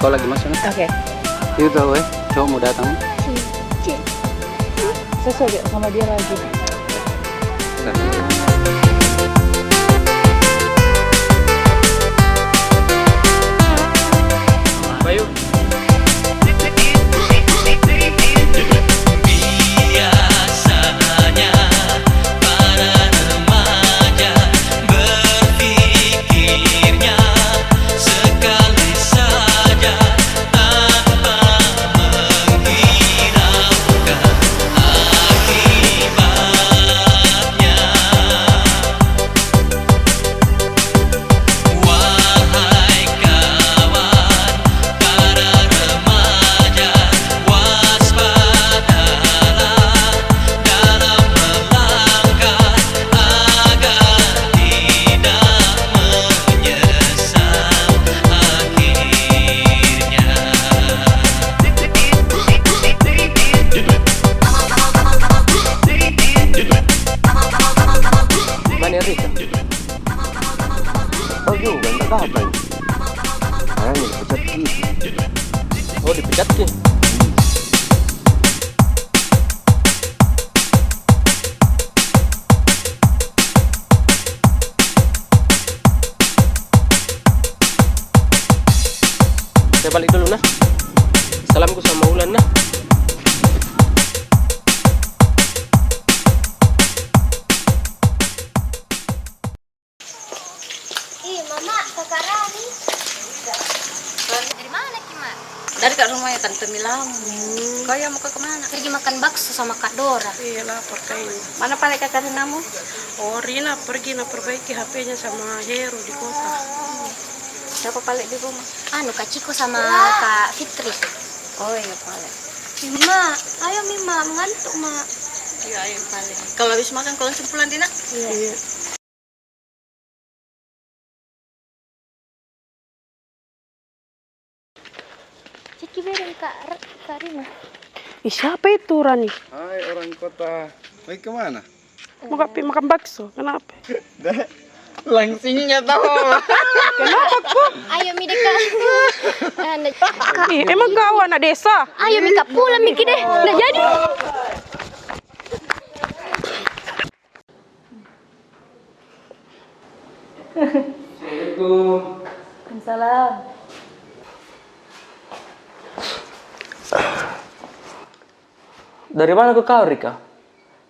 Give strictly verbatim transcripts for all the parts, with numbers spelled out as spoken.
Kau lagi masuk, nah? Oke. Itu tahu, eh, cowok mau datang. Sosok dia sama dia lagi. Nah. Bayu. Biasanya para remaja berpikirnya sekali saja tanpa menghiraukan akibatnya. Wahai kawan, para remaja, waspadalah dalam melangkah agar tidak menyesal akhirnya. Mana Rika? Tahu juga, nggak tahu apa ini. Kayaknya dipecat ki. Oh, dipecat ki. Saya balik dulu, nah. Salamku sama Ulan, nah. Ih, Mama, Kakak Rani. Dari mana ki, Mak? Dari kat rumahnya Tante Milam. Hmm. Kau yang mau ke mana? Pergi makan bakso sama Kak Dora. Iya, lapar kayaknya. Mana pale Kakak Rinamu? Oh, Rina pergi na perbaiki H P-nya sama Heru di kota. Siapa pale di rumah? Anu, Kak Ciko sama Kak Fitri. Oh, iya, pale. Ih, Mak, ayo mi, Mak, mengantuk, Mak. Iya, ayo, pale. Kalau habis makan, kau langsung pulang, Dina? Iya. Iya. Ciki beda Kak R-, Kak Rina. Ih, siapa itu, Rani? Hai, orang kota. Mau ke mana? Mau ka pi makan bakso, kenapa? Dah, langsingnya tahu. Kenapa kok? Ayo mi dekat. Ih, emang kau anak desa? Ayo mi ka pulang mi ki deh. Nggak jadi. Assalamualaikum. Waalaikumsalam. Dari mana ko kau, Rika?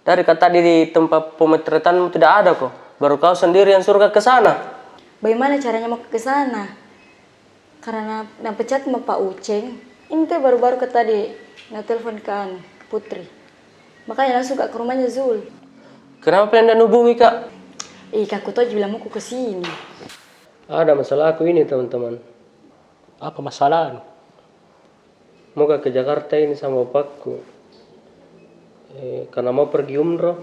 Dari ka tadi di tempat pemotretanmu tidak ada ko. Baru kau sendiri yang suruh ka ke sana. Bagaimana caranya mau ke sana? Karena na pecat ma Pak Uceng, ini te baru-baru ka tadi na telepon ka anu, Putri. Makanya langsung ka ke rumahnya Zul. Kenapa pale ndak hubungi ka? Ih, ka kutoji bilang mau ku ke sini. Ada masalahku ini, teman-teman. Apa masalahmu? Mau ka ke Jakarta ini sama bapakku. Eh, karena mau pergi umroh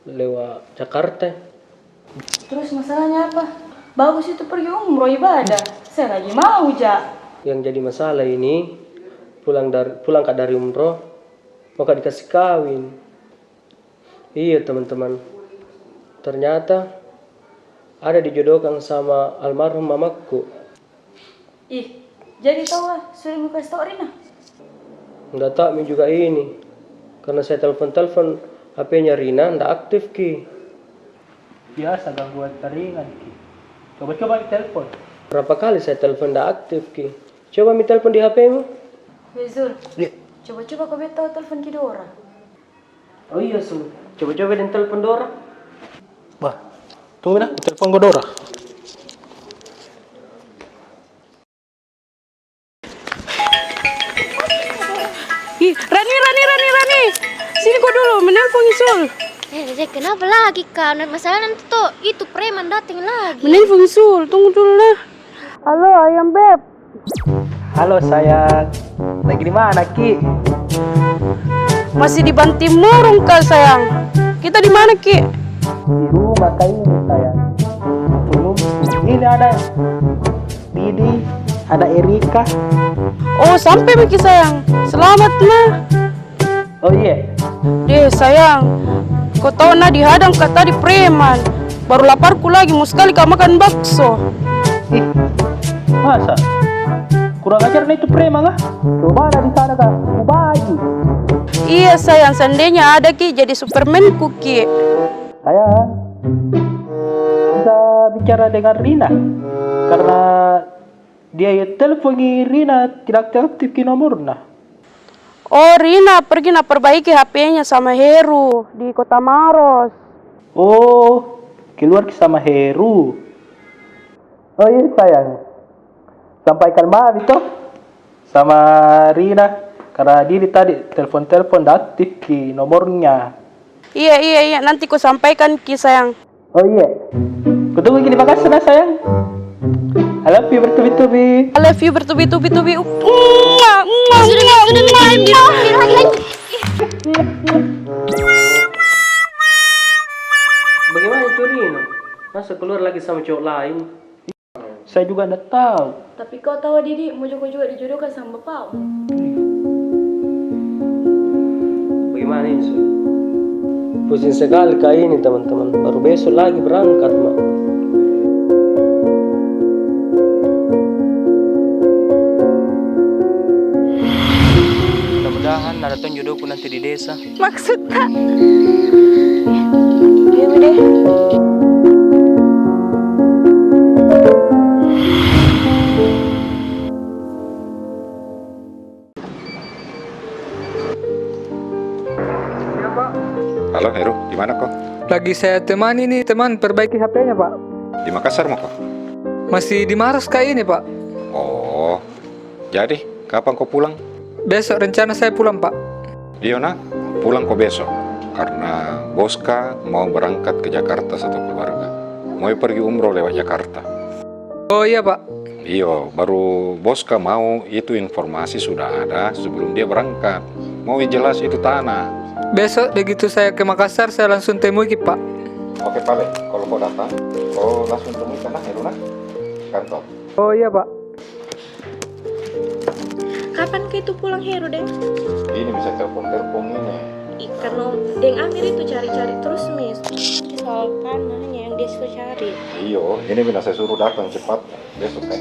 lewat Jakarta. Terus masalahnya apa? Bagus itu pergi umroh, ibadah. Saya lagi mau ja. Yang jadi masalah ini, pulang dari, pulang ka dari umroh, mau ka dikasih kawin. Iya, teman-teman. Ternyata ada dijodohkan sama almarhum mamaku. Ih, jadi tau ah, sudah mau kasih tau Rina? Ndak tau mi juga ini, karena saya telepon-telepon H P-nya Rina ndak aktif ki. Biasa gangguan jaringan ki. Coba-coba mi telepon. Berapa kali saya telepon ndak aktif ki. Coba mi telepon di H P-mu. Weh Zul, iya, coba-coba ko be tau telepon ki Dora. Oh iya, Su. Coba-coba deh telepon Dora. Bah, tunggu nah, telepon ko Dora. Ih, Rani, Rani, Rani, Rani. Sini ko dulu, menelpon Isul. Eh, eh, kenapa lagi kau? Masalah nanti toh, itu preman datang lagi. Menelpon Isul, tunggu dulu nah. Halo, ayam beb. Halo, sayang. Lagi di mana ki? Masih di Bantimurung ka, sayang. Kita di mana ki? Di rumah ka ini, sayang. Ini ada Didi, ada Erika. Oh, sampai mi ki, sayang. Selamat nah. Oh, iya. Deh, sayang, ko tau nah dihadang ka tadi preman. Baru laparku lagi, mau sekali ka makan bakso. Ih, masa? Kurang ajar na itu preman kah? Coba ada di sana kah? Kubaji. Iya sayang, seandainya ada ki jadi Superman ku ki. Sayang, bisa bicara dengan Rina? Karena dia ya telepon ki Rina, tidak aktif-aktif ki nomorna. Oh, Rina pergi na perbaiki H P-nya sama Heru di Kota Maros. Oh, keluar ki sama Heru. Oh iya sayang, sampaikan maaf itu sama Rina, karena dia tadi telepon-telepon, nda aktif ki nomornya. Iya, iya, iya, nanti ku sampaikan ki sayang. Oh iya, ku tunggu ki di Makassar nah sayang. I love you bertubi-tubi. I love you bertubi-tubi, tubi. Sudah, sudah, sudah, sudah. Bagaimana itu Rina? Masa keluar lagi sama cowok lain? Saya juga nda tahu. Tapi kau tahu, Didi, mojoko juga dijodohkan sama bapakmu. Bagaimana ini, Su? Pusing sekali kak ini, teman-teman. Baru besok lagi berangkat, mak. Mudah-mudahan ada tong jodohku nanti di desa. Maksudta. Iya, udah. Halo, Heru, di mana ko? Lagi saya temani nih, teman, perbaiki H P-nya, Pak. Di Makassar mako? Masih di Maros kak ini, Pak. Oh, jadi, kapan ko pulang? Besok rencana saya pulang, Pak. Iyo nah, pulang ko besok. Karena boska mau berangkat ke Jakarta satu keluarga. Mau pergi umroh lewat Jakarta. Oh iya, Pak. Iyo, baru boska mau itu informasi sudah ada sebelum dia berangkat. Mau jelas itu tanah. Besok begitu saya ke Makassar, saya langsung temui ki, Pak. Oke, pale. Kalau ko datang, ko langsung temui sana, Heru nah, kantor. Oh iya, Pak. Kapan ke itu pulang Heru, deh? Ini bisa telepon-telepon ini. Ih, karena deng Amir itu cari-cari terus, Miss. Soal tanahnya yang dia suka cari. Iyo, ini mina saya suruh datang cepat besok kan.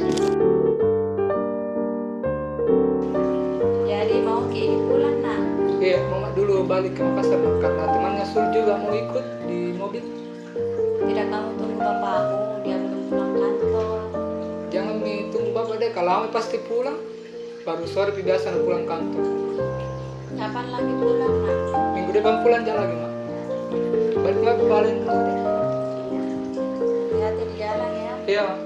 Jadi mau ke ini pulang, nak? Iya, mama dulu balik ke Makassar, karena temannya Sul juga mau ikut di mobil. Tidak, kamu tunggu bapakmu, dia belum pulang kantor. Jangan mi tunggu bapak deh, kalau lama pasti pulang. Baru sore pi biasa na pulang kantor. Kapan lagi pulang, nak? Minggu depan pulang ja lagi, mak. Balik lagi paling dulu deh. Iya. Hati-hati di jalan ya. Iya, mak.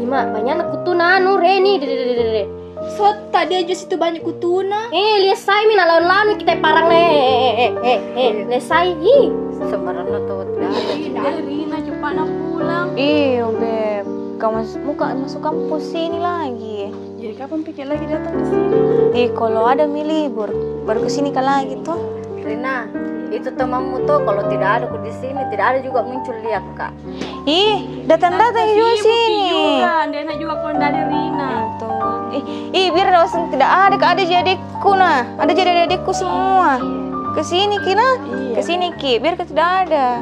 Ima, banyak na kutuna anu, Reni, deh, deh, deh, deh, deh. Sotta dia juga situ banyak kutuna. Eh, lihat sai mi na lawan-lawan kita parang, eh, eh, eh, eh, eh, lihat sai, ih. Sembarang na tuh. Ih, dari Rina cepat na pulang. Iyo, Beb. Kau mas-, muka masuk kampus sini lagi. Jadi kapan pikir lagi datang ke sini? Ih, kalau ada mi libur, baru ke sini ka lagi tuh. Rina, itu temanmu tuh kalau tidak ada ku di sini, tidak ada juga muncul dia, Kak. Ih, datang-datang juga sini. Nda enak juga kalau nda ada Rina. Betul. Ih, ih, biar dosen tidak ada, Kak, ada jadi adikku nah. Ada jadi adikku semua. Ke sini ki nah. Iya. Ke sini ki, biar ke tidak ada.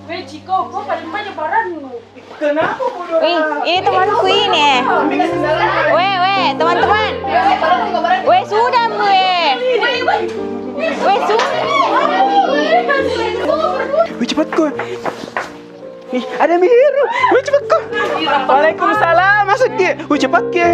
Weh, Ciko, kau paling banyak barangmu. Kenapa bodoh? Ih, ini temanku ini. Weh, weh, teman-teman. Weh, sudah, weh. Weh, sudah. Weh, cepat ko. Ih, ada mi Heru. Weh, cepat ko. Waalaikumsalam, masuk ki. Weh, cepat ki.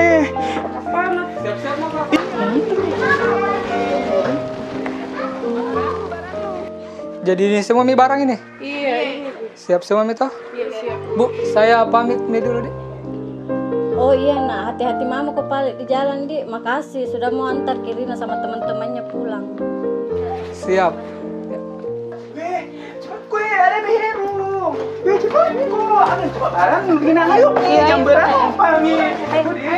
Jadi ini semua mi barang ini? Iya, iya. Siap semua mi toh? Iya, siap. Bu, saya pamit mi dulu, Dek. Oh iya, nak. Hati-hati mama ko pale di jalan, Dik. Makasih sudah mau antar ki Rina sama teman-temannya pulang. Siap. Weh, cepat ko, eh, ada mi Heru. Weh, cepat ko. Ada cepat barang, Rina, ayo. Iya, jam berapa mi?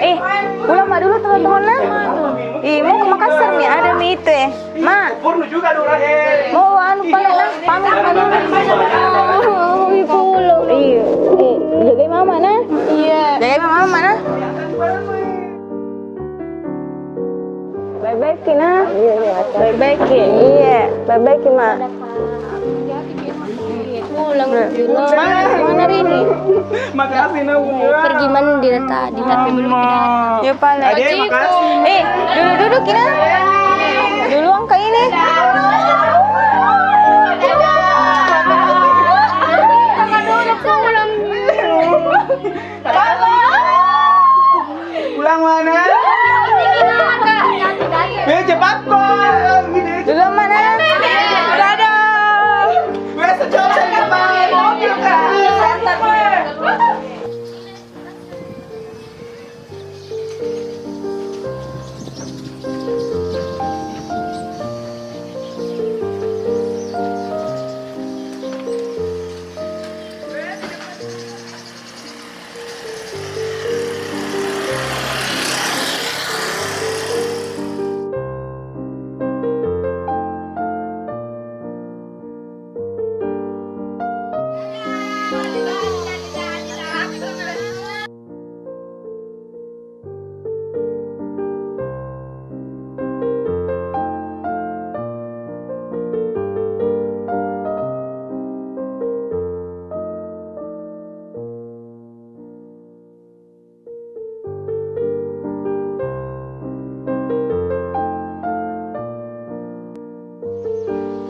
Eh, pulang mak dulu, teman-teman, nah. Ih, mau ke Makassar mi, ada mi itu, eh. Mak, Purnu juga, Dora, he. Mau anu pale, nah, pamit dulu. Mau pulang. Iya. Eh, jagai mama, nah. Iya. Jagai mama, nah. Baik-baik ki, nah. Iya, iya. Baik-baik ki. Iya, baik-baik ki, Ma. Pulang dulu. Mana, mana Rini? Makasih, nah, Bunda. Pergi mandi dari tadi, tapi belum pindah. Ya, pale. Adek, makasih. Eh, duduk-duduk ki, nah. Dulu angkat ini. Pulang mana? Eh, cepat kok. Dulu mana? Dadah. Weh, sejauh saya ke mobil, Kak.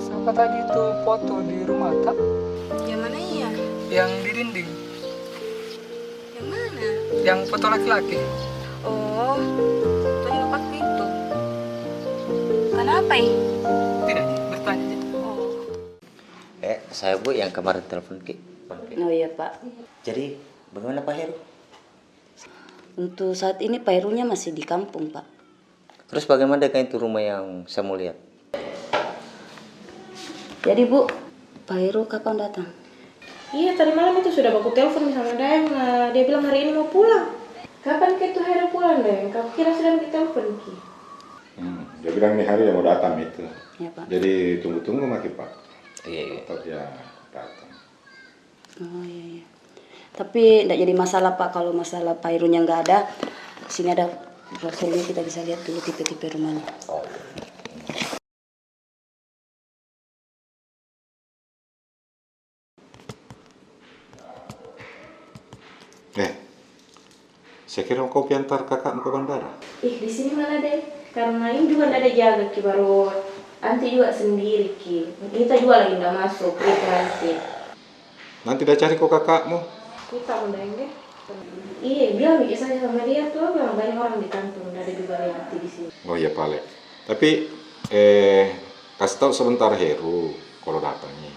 Siapa tadi itu foto di rumah, tak? Yang mana iya? Yang di dinding. Yang mana? Yang foto laki-laki. Oh, itu yang lupa itu. Kenapa, ih? Tidak, bertanya aja. Oh. Eh, saya, Bu, yang kemarin telepon ki. Oh iya, Pak. Jadi, bagaimana Pak Heru? Untuk saat ini Pak Herunya masih di kampung, Pak. Terus bagaimana dengan itu rumah yang saya mau lihat? Jadi, Bu, Pak Heru kapan datang? Iya, tadi malam itu sudah baku telepon sama Dayang, eh, dia bilang hari ini mau pulang. Kapan ke itu Heru pulang, Dayang? Kau kira sudah baku telepon ki? Hmm, dia bilang ini hari dia mau datang itu. Ya, Pak. Jadi tunggu-tunggu maki, Pak. Iya, iya. Tetap dia datang. Oh, iya, iya. Tapi ndak jadi masalah, Pak, kalau masalah Pak Herunya nggak ada. Sini ada brosurnya, kita bisa lihat dulu tipe-tipe rumahnya. Oh, iya. Eh, saya kira kau pi antar kakakmu ke bandara. Ih, di sini malah deh. Karena ini juga ndak ada jaga ki, baru anti juga sendiri ki. Kita juga lagi ndak masuk, itu nanti. Nanti dah cari ko kakakmu. Kita mau deh. Iya, bilang begitu saja sama dia tuh, bilang banyak orang di kantor, ndak ada juga yang anti di sini. Oh iya, pale. Tapi, eh, kasih tahu sebentar Heru kalau datang nih.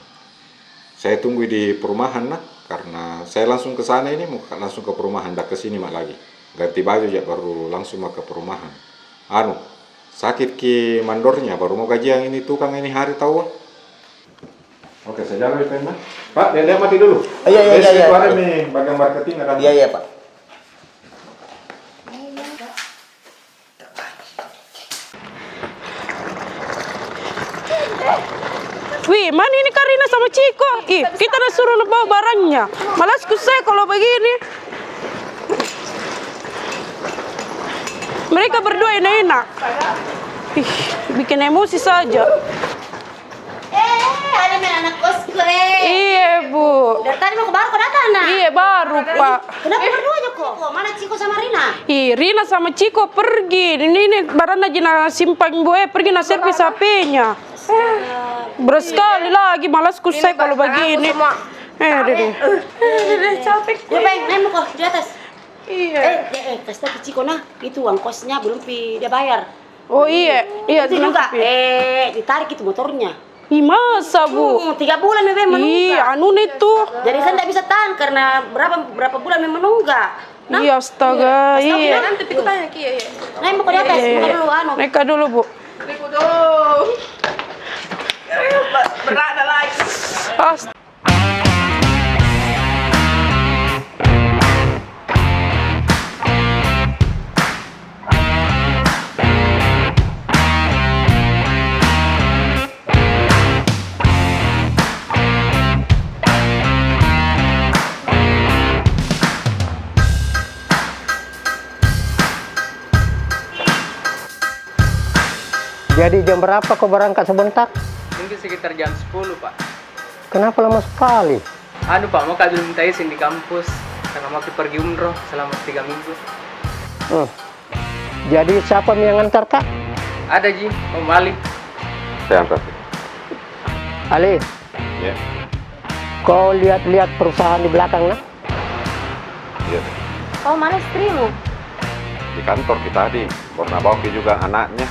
Saya tunggu di perumahan, nah, karena saya langsung ke sana ini, mau langsung ke perumahan, dah ke sini mak lagi. Ganti baju aja, baru langsung mak ke perumahan. Anu, sakit ki mandornya, baru mau gajian ini tukang ini hari tahu. Oke, saya jalan itu, nah. Pak, dia, dia mati dulu. Iya, iya, iya, iya. Bagian marketing ada. Iya, iya, Pak. Wih, mana ini Karina sama Ciko? Ih, kita na suruh na bawa barangnya. Malasku saya kalau begini. Mereka berdua enak-enak. Ih, bikin emosi saja. Eh, ada main anak kosku, eh. Iya, Bu. Dari tadi mau ke baru kau datang, nah? Iya, baru, Pak. Kenapa berdua aja kok? Mana Ciko sama Rina? Ih, Rina sama Ciko pergi. Ini, ini barang na ji na simpan, Bu, eh, pergi na servis H P-nya. Astaga. Berat sekali lagi, malasku saya kalau begini. Eh, deh, deh. Eh, deh, deh, capek. Dia main, main mau kau di atas. Iya. Eh, eh, eh, kasih tahu ke Ciko, nah, itu uang kosnya belum pi dia bayar. Oh, iya, iya, itu juga, eh, ditarik itu motornya. Ih, masa, Bu? Hmm, tiga bulan memang menunggak. Ih, anu nih tuh. Jadi saya ndak bisa tahan karena berapa, berapa bulan memang menunggak. Nah, iya, astaga, iya. Nanti pikir tanya ki, iya, iya. Naik mau ke atas, iya, iya, buka dulu, anu. Naik dulu, Bu. Naik dulu. Berat dah lagi. Astaga. Jadi jam berapa kau berangkat sebentar? Mungkin sekitar jam sepuluh, Pak. Kenapa lama sekali? Anu, Pak, mau ka dulu minta izin di kampus karena mau ki pergi umroh selama tiga minggu. Hmm. Jadi siapa yang antar ka? Ada ji, Om Ali. Saya antar. Ali. Ya. Kau lihat-lihat perusahaan di belakang, nah? Iya. Oh, mana istrimu? Di kantor kita tadi. Baru na bawa ki juga anaknya.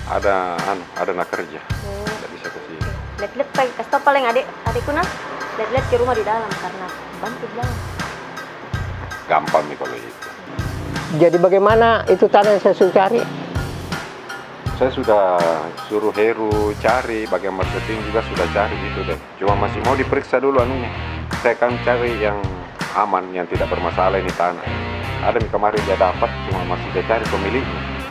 Ada, anu, ada na kerja. Oh. Tidak bisa ke sini. Lihat-lihat, Pak. Kasih tau paling adik, adikku, nah. Lihat-lihat ke rumah di dalam karena bantu bilang. Gampang nih kalau itu. Jadi bagaimana itu tanah yang saya suruh cari? Saya sudah suruh Heru cari, bagian marketing juga sudah cari gitu deh. Cuma masih mau diperiksa dulu anunya. Saya kan cari yang aman, yang tidak bermasalah ini tanah. Ada mi kemarin dia dapat, cuma masih dia cari pemiliknya.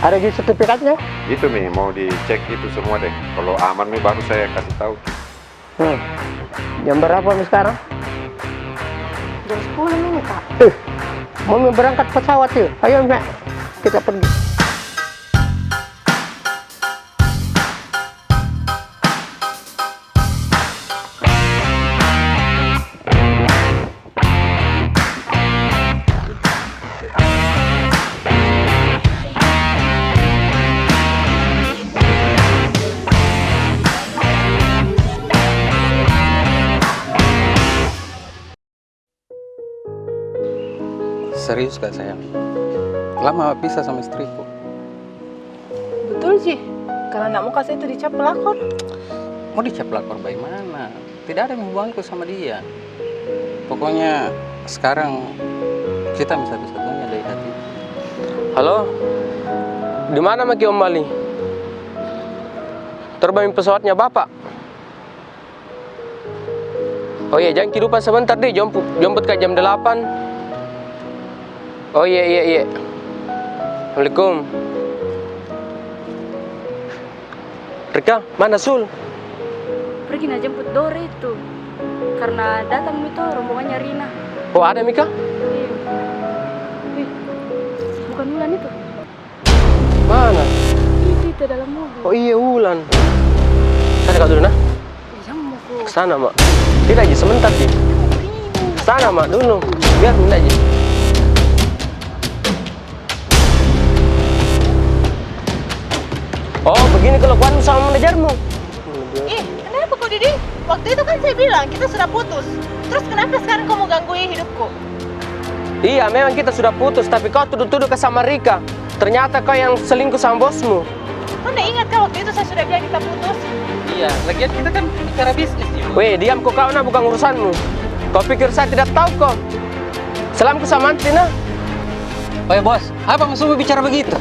Ada juga sertifikatnya? Itu mi, mau dicek itu semua deh. Kalau aman mi baru saya kasih tahu. Hmm. Jam berapa mi sekarang? Jam sepuluh mi, Kak. Eh, mau mi berangkat pesawat tuh. Ayo, Mek. Kita pergi. Serius kak sayang? Lama pisah sama istriku. Betul ji, karena nak mau kasih itu dicap pelakor. Mau dicap pelakor bagaimana? Tidak ada hubunganku sama dia. Pokoknya sekarang kita mi satu-satunya dari hati. Halo, di mana maki Om Ali? Terbang pesawatnya Bapak? Oh iya, jangki lupa sebentar deh, jemput, jemput ka jam delapan. Oh iya, iya, iya. Assalamualaikum. Rika, mana Sul? Pergi na jemput Dore itu. Karena datang itu rombongannya Rina. Oh, ada mi kah? Iya. Wih, bukan Ulan itu. Mana? Itu, itu dalam mobil. Oh iya, Ulan. Sana kau dulu nah. Ke sana mak. Tidak ji, sebentar ji. Sana mak dulu. Biar minta ji. Oh, begini kelakuanmu sama manajermu. Ih, kenapa kau, Didi? Waktu itu kan saya bilang kita sudah putus. Terus kenapa sekarang kau mau ganggu hidupku? Iya, memang kita sudah putus, tapi kau tuduh-tuduh ke sama Rika. Ternyata kau yang selingkuh sama bosmu. Kau ndak ingat kah waktu itu saya sudah bilang kita putus? Iya, lagian kita kan bicara bisnis juga. Weh, diam kau, kau nah, bukan urusanmu. Kau pikir saya tidak tahu kau? Salamku sama Anti nah. Oi bos, apa maksudmu bicara begitu?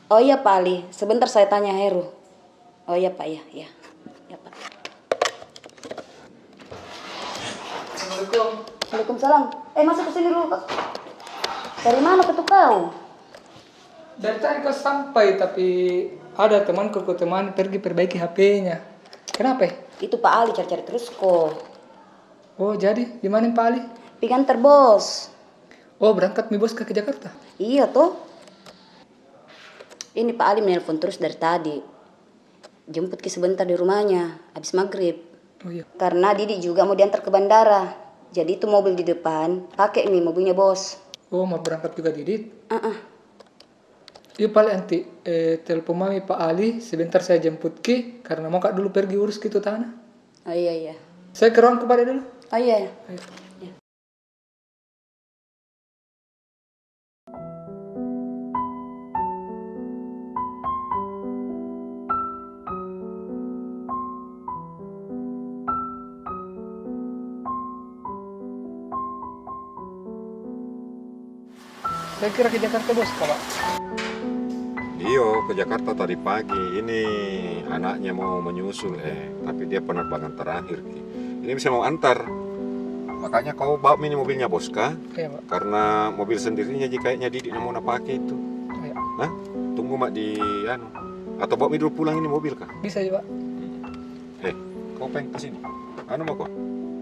Oh iya, Pak Ali, sebentar saya tanya Heru. Oh iya, Pak, iya, iya. Iya, Pak. Assalamualaikum. Waalaikumsalam. Eh, masuk ke sini dulu, Kak. Dari mana kau tuh kau? Dari tadi kau sampai, tapi ada temanku ku temani pergi perbaiki H P-nya. Kenapa? Itu Pak Ali cari-cari terus ko. Oh, jadi di mana Pak Ali? Pi ngantar bos. Oh, berangkat mi bos ke, ke Jakarta? Iya toh. Ini Pak Ali menelpon terus dari tadi. Jemput ki sebentar di rumahnya, habis maghrib. Oh, iya. Karena Didi juga mau diantar ke bandara. Jadi itu mobil di depan, pakai mi mobilnya bos. Oh, mau berangkat juga Didi? Ah, ah. Iya, paling nanti, eh, telepon mami Pak Ali, sebentar saya jemput ki, karena mau kak dulu pergi urus ki itu tanah. Oh, iya, iya. Saya ke ruangku pada dulu. Oh, iya, iya. Ayo. Iya. Saya kira ke Jakarta, bos, kak, Pak. Di Iyo, ke Jakarta tadi pagi. Ini anaknya mau menyusul, eh, tapi dia penerbangan terakhir ki. Ini bisa mau antar. Makanya kau bawa mi ini mobilnya bos kah? Iya, Pak. Karena mobil sendirinya ji kayaknya Didik na mau na pake itu. Iya. Hah? Tunggu mak di anu. Atau bawa mi dulu pulang ini mobil kah? Bisa ji, Pak. Eh, kau peng ke sini. Anu mau kau?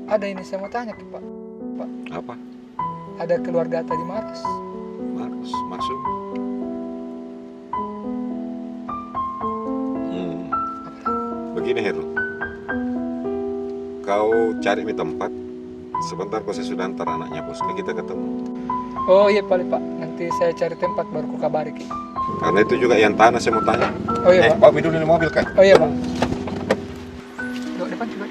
Ada ini saya mau tanya ki, Pak. Pak. Apa? Ada keluarga tadi Maros. Maros, masuk. Hmm. Begini, Heru. Kau cari mi tempat. Sebentar kau, saya sudah antar anaknya bos. Kita ketemu. Oh iya, Pak, Pak. Nanti saya cari tempat baru ku kabari ki. Karena itu juga yang tanah saya mau tanya. Oh iya, eh, Pak. Bawa mi dulu ini mobil kah? Oh iya, Pak. Duduk depan coba.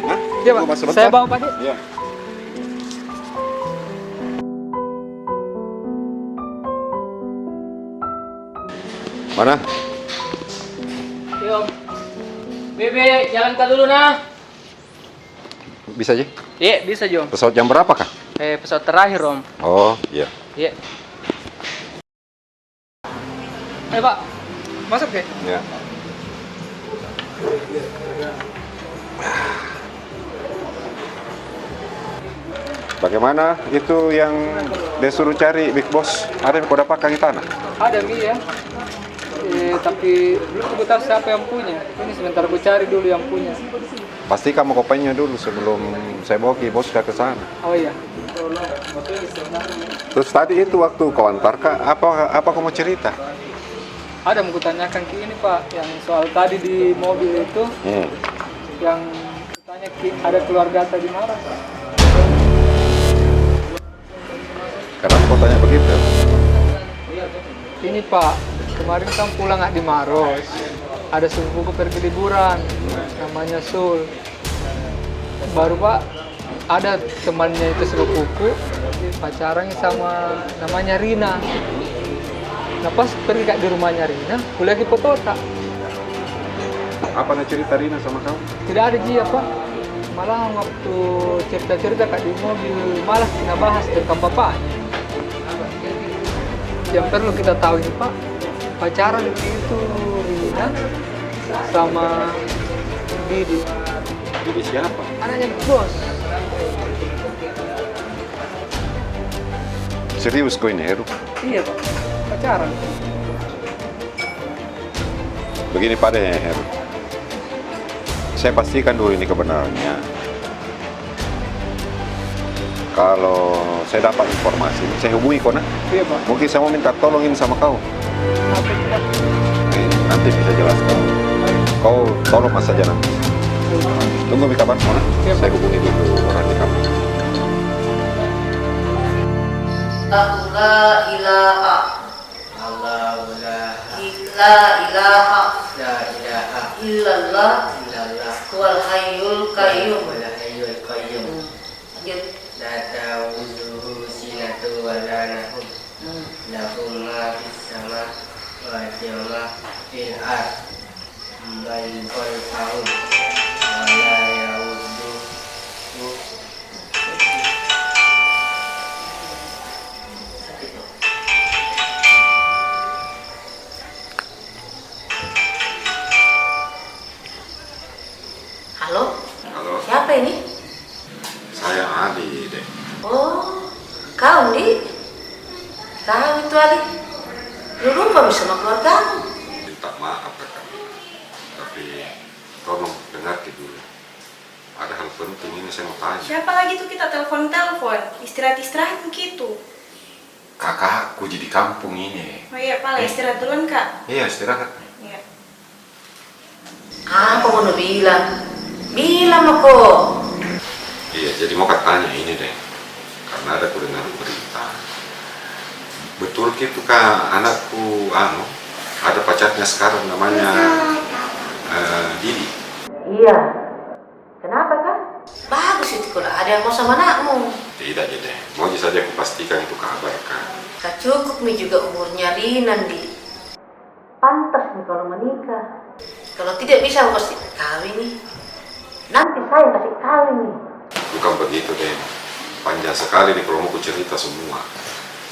Hah? Iya, Pak. Tunggu sebentar. Saya bawa, Pak, di. Iya. Mana? Iya, Om. Bebe, jalan ka dulu, nah. Bisa ji? Iya, bisa ji, Om. Pesawat jam berapa kah? Eh, pesawat terakhir, Om. Oh, iya. Iya. Eh, Pak, masuk ke? Ya. Bagaimana itu yang dia suruh cari, Big Boss? Ada yang kau dapatkan di tanah? Ada mi, ya. Eh, tapi belum ku tahu siapa yang punya. Ini sebentar ku cari dulu yang punya. Pastikan mau kopenya dulu sebelum saya bawa ki bos ka ke sana. Oh iya. Terus tadi itu waktu kau antar ka, apa, apa kau mau cerita? Ada mau kutanyakan ki ini, Pak, yang soal tadi di mobil itu, hmm, yang kutanya ki, ada keluarga tadi marah. Kenapa kau tanya begitu? Ini, Pak, kemarin kan pulang di Maros. Ada sepupuku pergi liburan, namanya Sul. Baru, Pak, ada temannya itu sepupuku, pacaran sama namanya Rina. Nah, pas pergi ka di rumahnya Rina, kuliah ki foto ta. Apa na cerita Rina sama kau? Tidak ada ji apa. Malahan waktu cerita-cerita ka di mobil, malah ki na bahas tentang bapaknya. Yang perlu kita tahu ini, Pak, pacaran itu Rina sama Didi. Didi siapa? Anaknya bos. Serius kau ini, Heru? Iya, Pak. Pacaran. Begini, Pak, deh, Heru. Saya pastikan dulu ini kebenarannya. Kalau saya dapat informasi, saya hubungi kau, nah. Iya, Pak. Mungkin saya mau minta tolong ini sama kau. Apa itu, Pak? Eh, nanti bisa jelaskan. Kau tolong mas saja nanti. Iya, Pak. Tunggu mi kabarmu, nah. Iya, Pak. Saya hubungi dulu orang di kampung. Allahu la ilaha. Allahu la. La ilaha. La ilaha. Illallah. Illallah. Huwal hayyul qayyum. Huwal hayyul qayyum. Hmm. Lanjut. La ta'khudhuhu sinatun wa la nawm. Hmm. Lahu ma fis samawati wa ma fil ard. Man khalaqahum wa la ya'uduhu. Halo? Halo? Siapa ini? Saya Ali, Dek. Oh, kau, Ndi? Kau itu, Ali? Lu lupa mi sama keluargamu? Minta maaf, Kakak. Tapi tolong dengarkan dulu. Ada hal penting ini saya mau tanya. Siapa lagi tuh kita telepon-telepon? Istirahat-istirahat begitu. Kakakku ji di kampung ini. Oh iya, Pak, eh, istirahat duluan, Kak. Iya, istirahat. Iya. Apa mau nu bilang? Bilang mako. Iya, jadi mau katanya ini deh. Karena ada ku dengar berita. Betul gitu, Kak, anakku, anu, ada pacarnya sekarang namanya, eh, Didi. Iya. Kenapa kah? Bagus itu kalau ada yang mau sama anakmu. Tidak ji deh. Mau ji saja kupastikan itu kabar, Kak. Ka cukup mi juga umurnya Rina, Ndi. Pantas mi kalau menikah. Kalau tidak bisa, aku kasih kawin ni. Nanti saya kasih kawin ni. Bukan begitu, Dek. Panjang sekali ni kalau mau kucerita semua.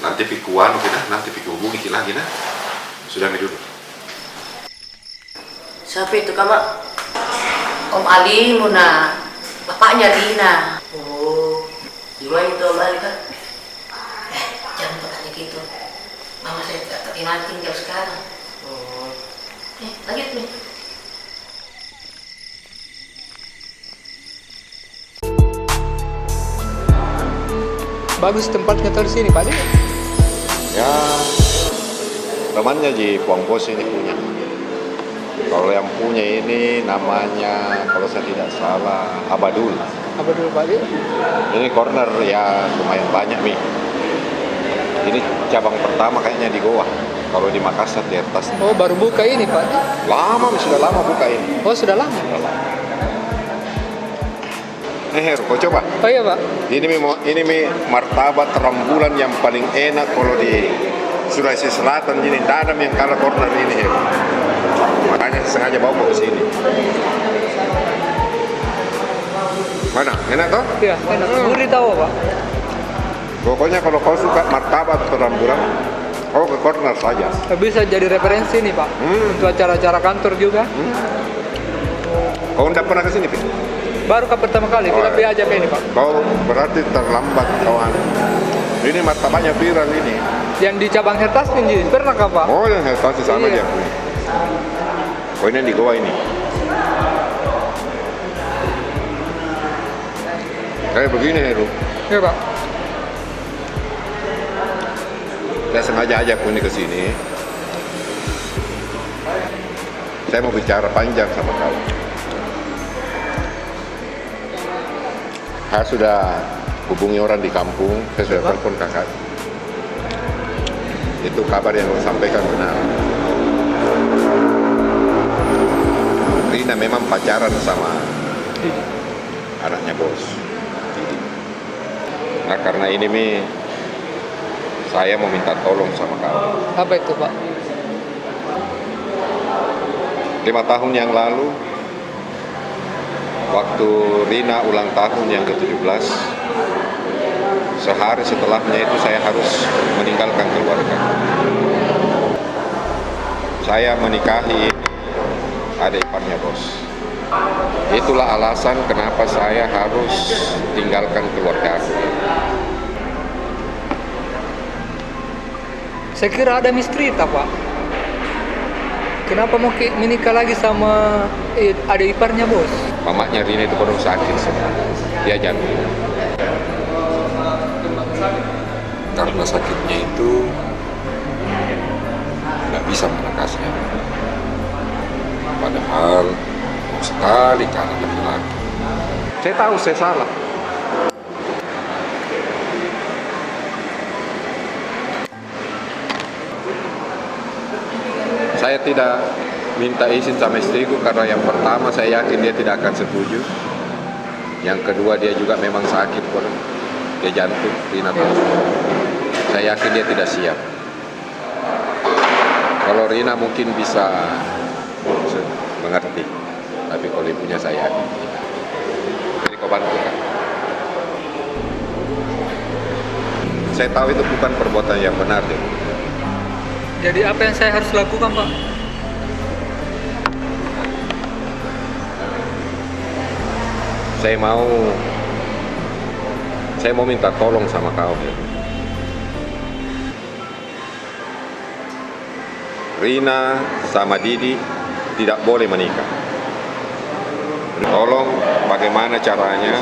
Nanti pi ku anu ki nah, nanti pi ku hubungi ki lagi nah. Sudah mi dulu. Siapa itu, Kak, Mak? Om Ali, Muna. Bapaknya Rina. Oh, di mana itu Om Ali, Kak? Eh, jangan bertanya gitu. Mama saya tidak terima tinggal sekarang. Oh. Eh, lanjut nih. Bagus tempatnya tuh di sini, Pak Dek. Ya, temannya ji Puang Bos ini punya. Kalau yang punya ini namanya, kalau saya tidak salah, Abadul. Abadul, Pak Dek? Ini corner ya lumayan banyak mi. Ini cabang pertama kayaknya di Gowa. Kalau di Makassar di atas. Oh, baru buka ini, Pak Dek? Lama mi, sudah lama buka ini. Oh, sudah lama. Sudah lama. Eh, Heru, kau coba. Oh iya, Pak. Ini mi, ini mi martabak rambulan yang paling enak kalau di Sulawesi Selatan ini. Tidak ada yang kalah corner ini, Heru. Makanya saya sengaja bawa kau ke sini. Mana? Enak toh? Iya, enak. Gurih tahu, Pak. Pokoknya kalau kau suka martabak atau rambulan, kau ke corner saja. Bisa jadi referensi nih, Pak. Hmm. Untuk acara-acara kantor juga. Hmm. Kau ndak pernah ke sini, Pi? Baru kak pertama kali, kita pi aja ke ini, Pak. Kau berarti terlambat, kawan. Ini martabaknya viral ini. Yang di cabang Hertas nih, pernah kak, Pak? Oh, yang Hertas di sana dia punya. Oh, ini yang di Gowa ini. Kayak begini, Heru. Iya, Pak. Saya sengaja ajak kau ini ke sini. Saya mau bicara panjang sama kau. Saya sudah hubungi orang di kampung, saya sudah telepon kakak. Itu kabar yang kau sampaikan benar. Rina memang pacaran sama anaknya bos. Jadi, nah, karena ini mi, saya mau minta tolong sama kau. Apa itu, Pak? Lima tahun yang lalu, waktu Rina ulang tahun yang ketujuh belas, sehari setelahnya itu saya harus meninggalkan keluarga. Saya menikahi adik iparnya bos. Itulah alasan kenapa saya harus tinggalkan keluarga. Saya kira ada misteri, tak, Pak? Kenapa mau ki menikah lagi sama, eh, adik iparnya bos? Mamanya Rina itu baru sakit, so. Dia jantung. Karena sakitnya itu, nggak bisa melekasnya. Padahal mau sekali ke anak laki-laki. Saya tahu saya salah. Saya tidak minta izin sama istriku karena yang pertama saya yakin dia tidak akan setuju. Yang kedua dia juga memang sakit, dia jantung, Rina tahu. Saya yakin dia tidak siap. Kalau Rina mungkin bisa mengerti, tapi kalau ibunya saya yakin tidak. Jadi kau bantu, Kak. Saya tahu itu bukan perbuatan yang benar, deh. Jadi apa yang saya harus lakukan, Pak? Saya mau, saya mau minta tolong sama kau, ya. Rina sama Didi tidak boleh menikah. Tolong, bagaimana caranya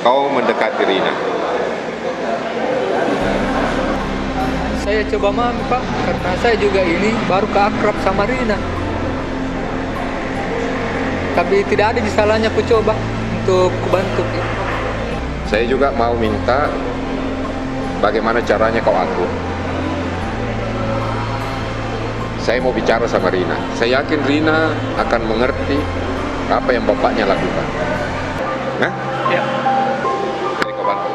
kau mendekati Rina? Saya coba mami, Pak, karena saya juga ini baru ke akrab sama Rina. Tapi tidak ada di salahnya ku coba untuk ku bantu. Saya juga mau minta bagaimana caranya kau atur. Saya mau bicara sama Rina. Saya yakin Rina akan mengerti apa yang bapaknya lakukan. Hah? Ya. Jadi kau bantu.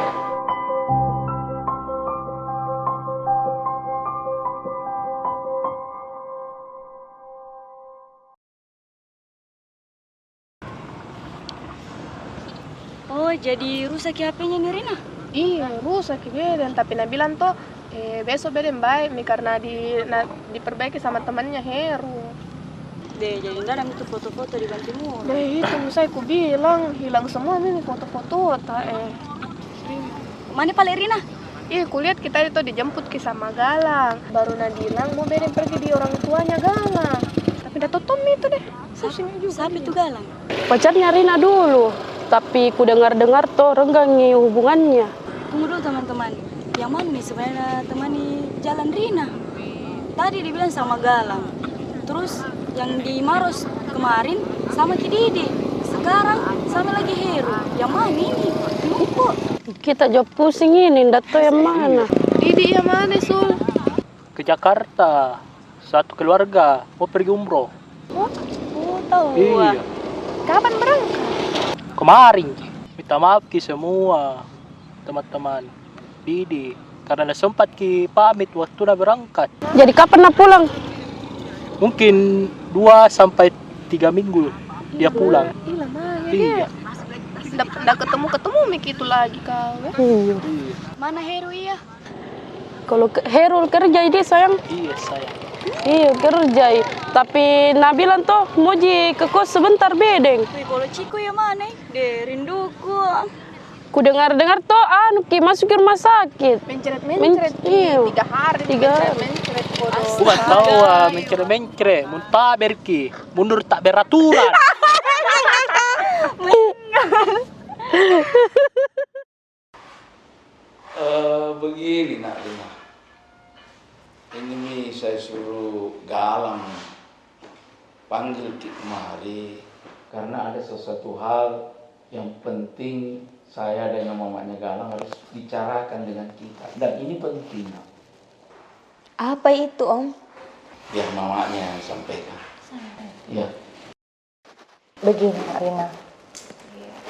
Oh, jadi rusak ki H P-nya ni Rina? Ih, rusak ki bede, tapi na bilang toh, eh, besok bede baik mi karena di, na, diperbaiki sama temannya Heru. Deh, jadi nda ada mi tu foto-foto di bank timur. Deh, itu saya ku bilang, hilang semua mi foto-foto ta, eh. Mana pale Rina? Ih, kulihat kita itu dijemput ki sama Galang. Baru na bilang mau bede pergi di orang tuanya Galang. Tapi nda tau mi itu deh. Pusing juga. Siapa itu Galang? Pacarnya Rina dulu, tapi ku dengar-dengar toh renggang i hubungannya. Tunggu dulu, teman-teman. Yang mana nih sebenarnya teman i jalan Rina? Tadi dibilang sama Galang. Terus yang di Maros kemarin sama ki Didi. Sekarang sama lagi Heru. Yang mana ini? Bingung ku. Kita juga pusing ini, nda tau yang mana. Didi yang mana, Sul? Ke Jakarta. Satu keluarga mau pergi umroh. Oh, oh, tahu. Iya. Kapan berangkat? Kemarin. Minta maaf ki semua teman-teman Didi karena nda sempat ki pamit waktu na berangkat. Jadi kapan na pulang? Mungkin dua sampai tiga minggu dia pulang. Ih, lama ya. Iya. Nda, nda ketemu-ketemu mi ki itu lagi kau, eh. Iya. Mana Heru iya? Kalau ke-, Herul kerja ini, sayang? Iya, sayang. Iya, kerja. Tapi na bilang toh, mau ji ke kos sebentar bedeng. Wih, kalau Ciko yang mana, eh? Deh, rinduku. Ku dengar-dengar toh, anu ki, masuk ke rumah sakit. Mencret-mencret ki. Iya. Tiga hari. Tiga hari. Mencret-mencret, bodoh. Bukan tahu, ah, mencret-mencret. Muntaber ki. Mundur tak beraturan. Eh, begini, Nak Rina. Ini mi saya suruh Galang panggil ki kemari karena ada sesuatu hal yang penting saya dengan mamanya Galang harus bicarakan dengan kita. Dan ini penting, Nak. Apa itu, Om? Biar mamanya yang sampaikan. Sampaikan. Iya. Begini, Nak Rina.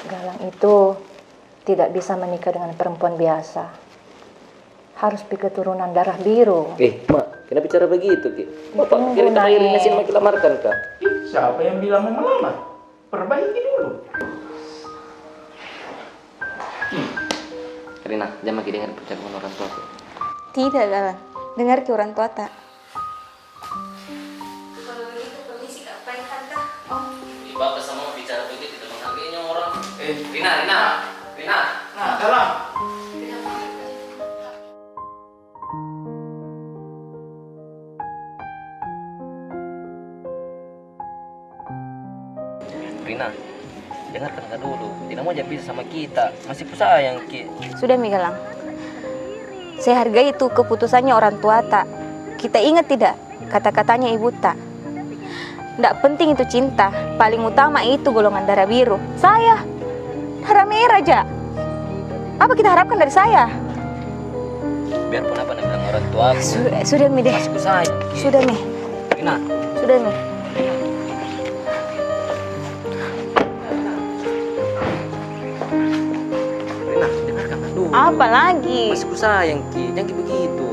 Galang itu tidak bisa menikah dengan perempuan biasa. Harus pi keturunan darah biru. Eh, Mak, kenapa bicara begitu ki? Bapak kira kita Rina sini mau ki lamarkan kah? Ih, siapa yang bilang mau melamar? Perbaiki dulu. Hmm. Rina, jangan ki dengar percakapan orang tua ki. Tidak, Galang. Dengar ki orang tua ta. Kalau begitu, permisi, Kak. Paling Tante. Oh. Di bapak sama bicara begitu, tidak menghargainya orang. Eh, Rina, Rina, Rina. Nah, Galang. Rina, dengarkan ka dulu. Tidak mau jadi pisah sama kita. Masih kusayang ki. Sudah mi, Galang. Saya hargai itu keputusannya orang tua ta. Kita ingat tidak kata-katanya ibu ta? Ndak penting itu cinta, paling utama itu golongan darah biru. Saya darah merah ja. Apa kita harapkan dari saya? Biarpun apa na bilang orang tua aku. Su-, sudah mi deh. Masih kusayang ki. Sudah mi. Rina. Sudah mi. Rina, dengarkan dulu. Apa lagi? Masih kusayang ki, jangan ki begitu.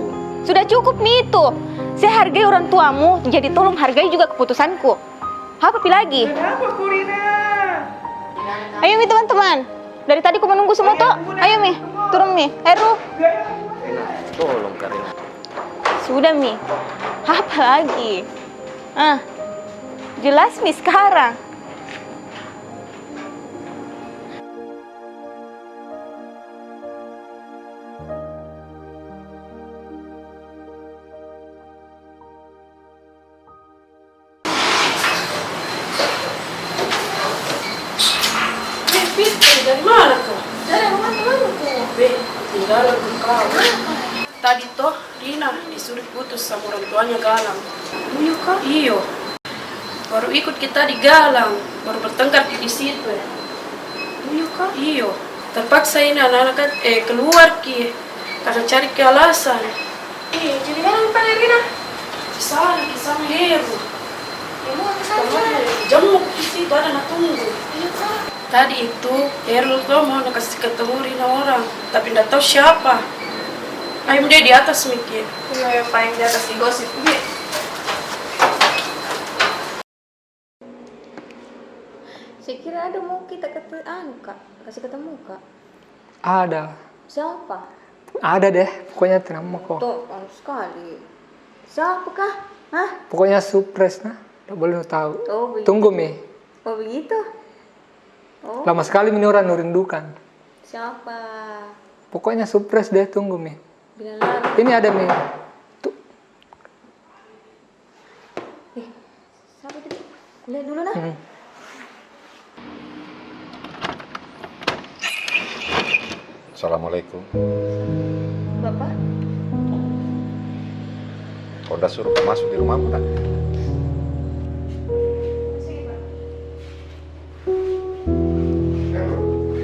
Sudah cukup mi itu. Saya hargai orang tuamu, jadi tolong hargai juga keputusanku. Apa pi lagi? Kenapa ko, Rina? Ayo mi, teman-teman. Dari tadi ku menunggu semua toh. Ayo mi, turun mi. Heru. Rina, tolong ka, Rina. Sudah mi. Apa lagi? Ah, jelas mi sekarang. Eh, Fitri, dari mana kau? Dari rumah temanku. Beh, ketinggalan kau. Tadi toh, Rina disuruh putus sama orang tuanya Galang. Iyo kah? Iyo. Baru ikut kita di Galang, baru bertengkar di situ, eh. Iyo kah? Iyo. Terpaksa ini anak-anak, eh, keluar ki. Karena cari ke alasan. Eh, jadi mana mi pale Rina? Sana ki sama Heru. Jenguk ki situ, ada na tunggu. Tadi itu Heru tuh mau na kasih ketemu Rina orang, tapi ndak tahu siapa. Ayo mi deh di atas mi ki. Iya, iya, paling di atas digosip. Saya kira ada mau kita kata anu, Kak, kasih ketemu, Kak. Ada. Siapa? Ada deh, pokoknya tenang mako. Tuh, anu sekali. Siapakah? Hah? Pokoknya surprise nah, tak boleh tahu. Oh, begitu. Tunggu mi. Oh, begitu? Oh. Lama sekali mi orang nurindukan. Siapa? Pokoknya surprise deh, tunggu mi. Bila lama? Ini ada mi. Tuh. Eh, siapa tadi? Kulihat dulu nah. Hmm. Assalamualaikum. Bapak? Kau dah suruh masuk di rumahmu, nak?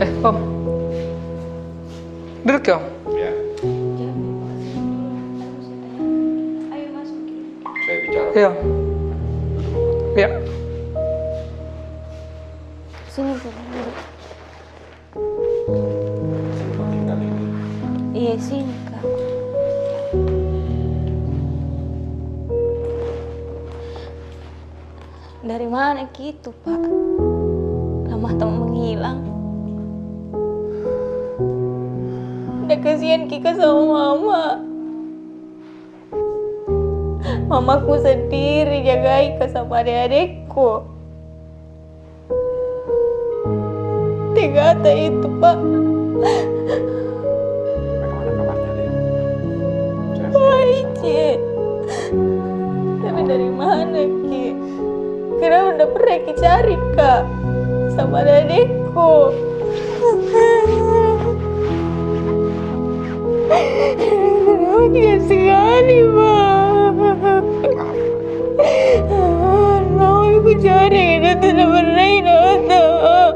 Eh, Om. Duduk ya, Om? Ya. Saya bicara. Iya. Iya. Sini, Bu. Sini, Bu, tinggal ini. Iya, sini, Kak. Dari mana ki itu, Pak? Lama tak menghilang. Udah kasihan ki ka sama Mama. Mamaku sendiri jagai ka sama adik-adikku. Tega ta itu, Pak. Bagaimana kabarnya, Dek? Sehat-sehat? Baik ji. Tapi dari mana ki? Kenapa ndak pernah ki cari ka sama adikku? Kenapa ki sekali, Pak? Mau ku cari, kita tidak pernah datang.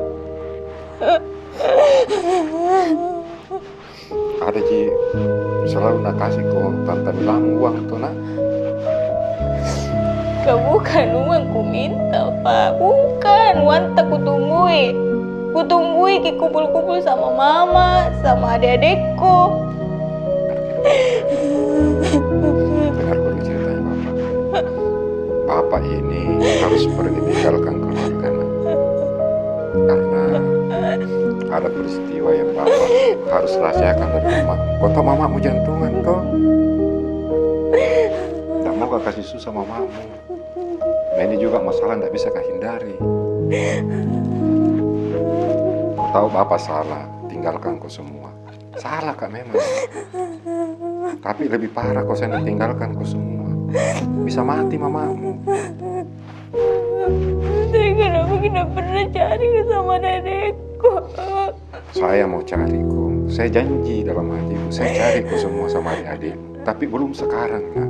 Ada ji selalu na kasih ko tanta bilang uang tu, nak. Ka bukan uang ku minta, Pak. Bukan, uang ta ku tunggui. Ku tunggui ki kumpul-kumpul sama Mama, sama adik-adikku. Dengar dulu ceritanya Bapak. Bapak ini harus pergi tinggalkan keluarga, nak. Karena ada peristiwa yang Bapak harus rahasiakan dari Mama. Kau tahu Mamamu jantungan, toh? Tak mau ka kasih susah Mamamu. Nah, ini juga masalah ndak bisa ka hindari. Kau tahu Bapak salah, tinggalkan ko semua. Salah ka memang. Tapi lebih parah ko saya tinggalkan ko semua. Bisa mati mamamu. Saya kenapa tidak pernah cari ke sama nenekku? Saya mau cari ko. Saya janji dalam hatiku, saya cari ko semua sama adik-adik. Tapi belum sekarang, nak.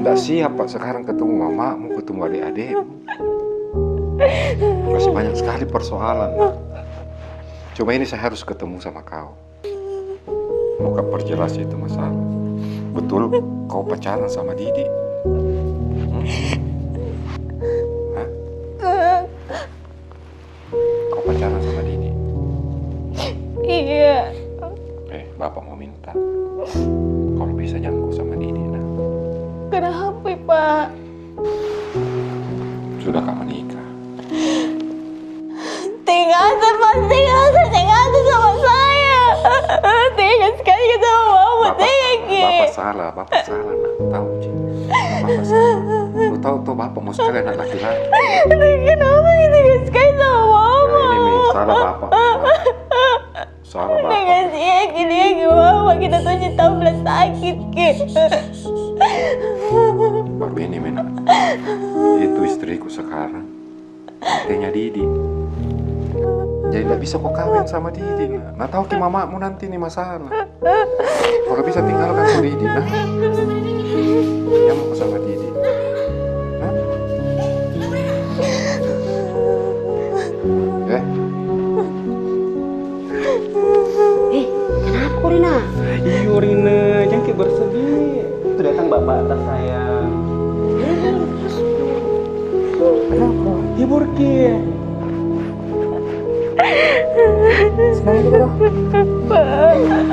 Ndak siap, Pak, sekarang ketemu mamamu, ketemu adik-adikmu. Masih banyak sekali persoalan, nak. Cuma ini saya harus ketemu sama kau. Mau ka perjelas itu masalah. Betul kau pacaran sama Didi? Hmm? Hah? Kau pacaran sama Didi? Iya. Eh, Bapak mau minta. Kalau bisa jangan kau sama Didi, nah. Kenapa, Pak? Sudah ka menikah. Tega sa, Pak, tega sa, tega sa sama saya. Tega sekali sama Mama, Bapak tega salah, ki. Bapak salah, Bapak salah, nak. Tahu ji. Bapak salah. Kau tahu toh, Bapak mau sekali anak laki-laki. Kenapa ki tega sekali sama Mama? Ya, ini mi salah Bapak. Salah Bapak. Tega sekali ki, Mama, kita tuh ji tahu belas sakit ki. Baru ini mi, nak. Itu istriku sekarang. Adiknya Didi. Jadi ndak bisa ko kawin sama Didi, nak. Nah, tahu ki mamamu nanti ni masalah. Kalau bisa tinggalkan ko Didi, nah. Jangan ko sama Didi. Nah. Eh. Eh, kenapa ko, Rina? Iyo, Rina, jangan ki bersedih. Itu datang bapak ta, sayang. Kenapa? Hibur ki. Senang ji ko.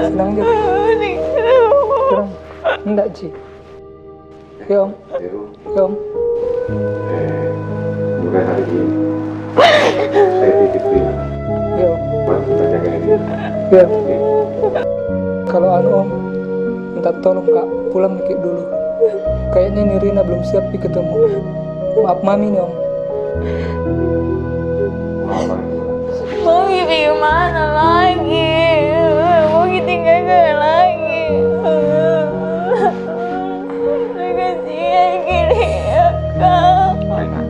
Senang ji. Tenang. Ndak ji. Yo. Yo. Eh, mulai hari ini, saya titip Rina. Yo. Bantu ka jaga dia. Yo. Oke. Kalau anu, Om, minta tolong, Kak, pulang dikit dulu. Kayaknya ini Rina belum siap pi ketemu. Maaf mami nih, Om. Mau pergi mana lagi? Mau ditinggalkan lagi? Udah kasihan gini ya, Kak. Rina,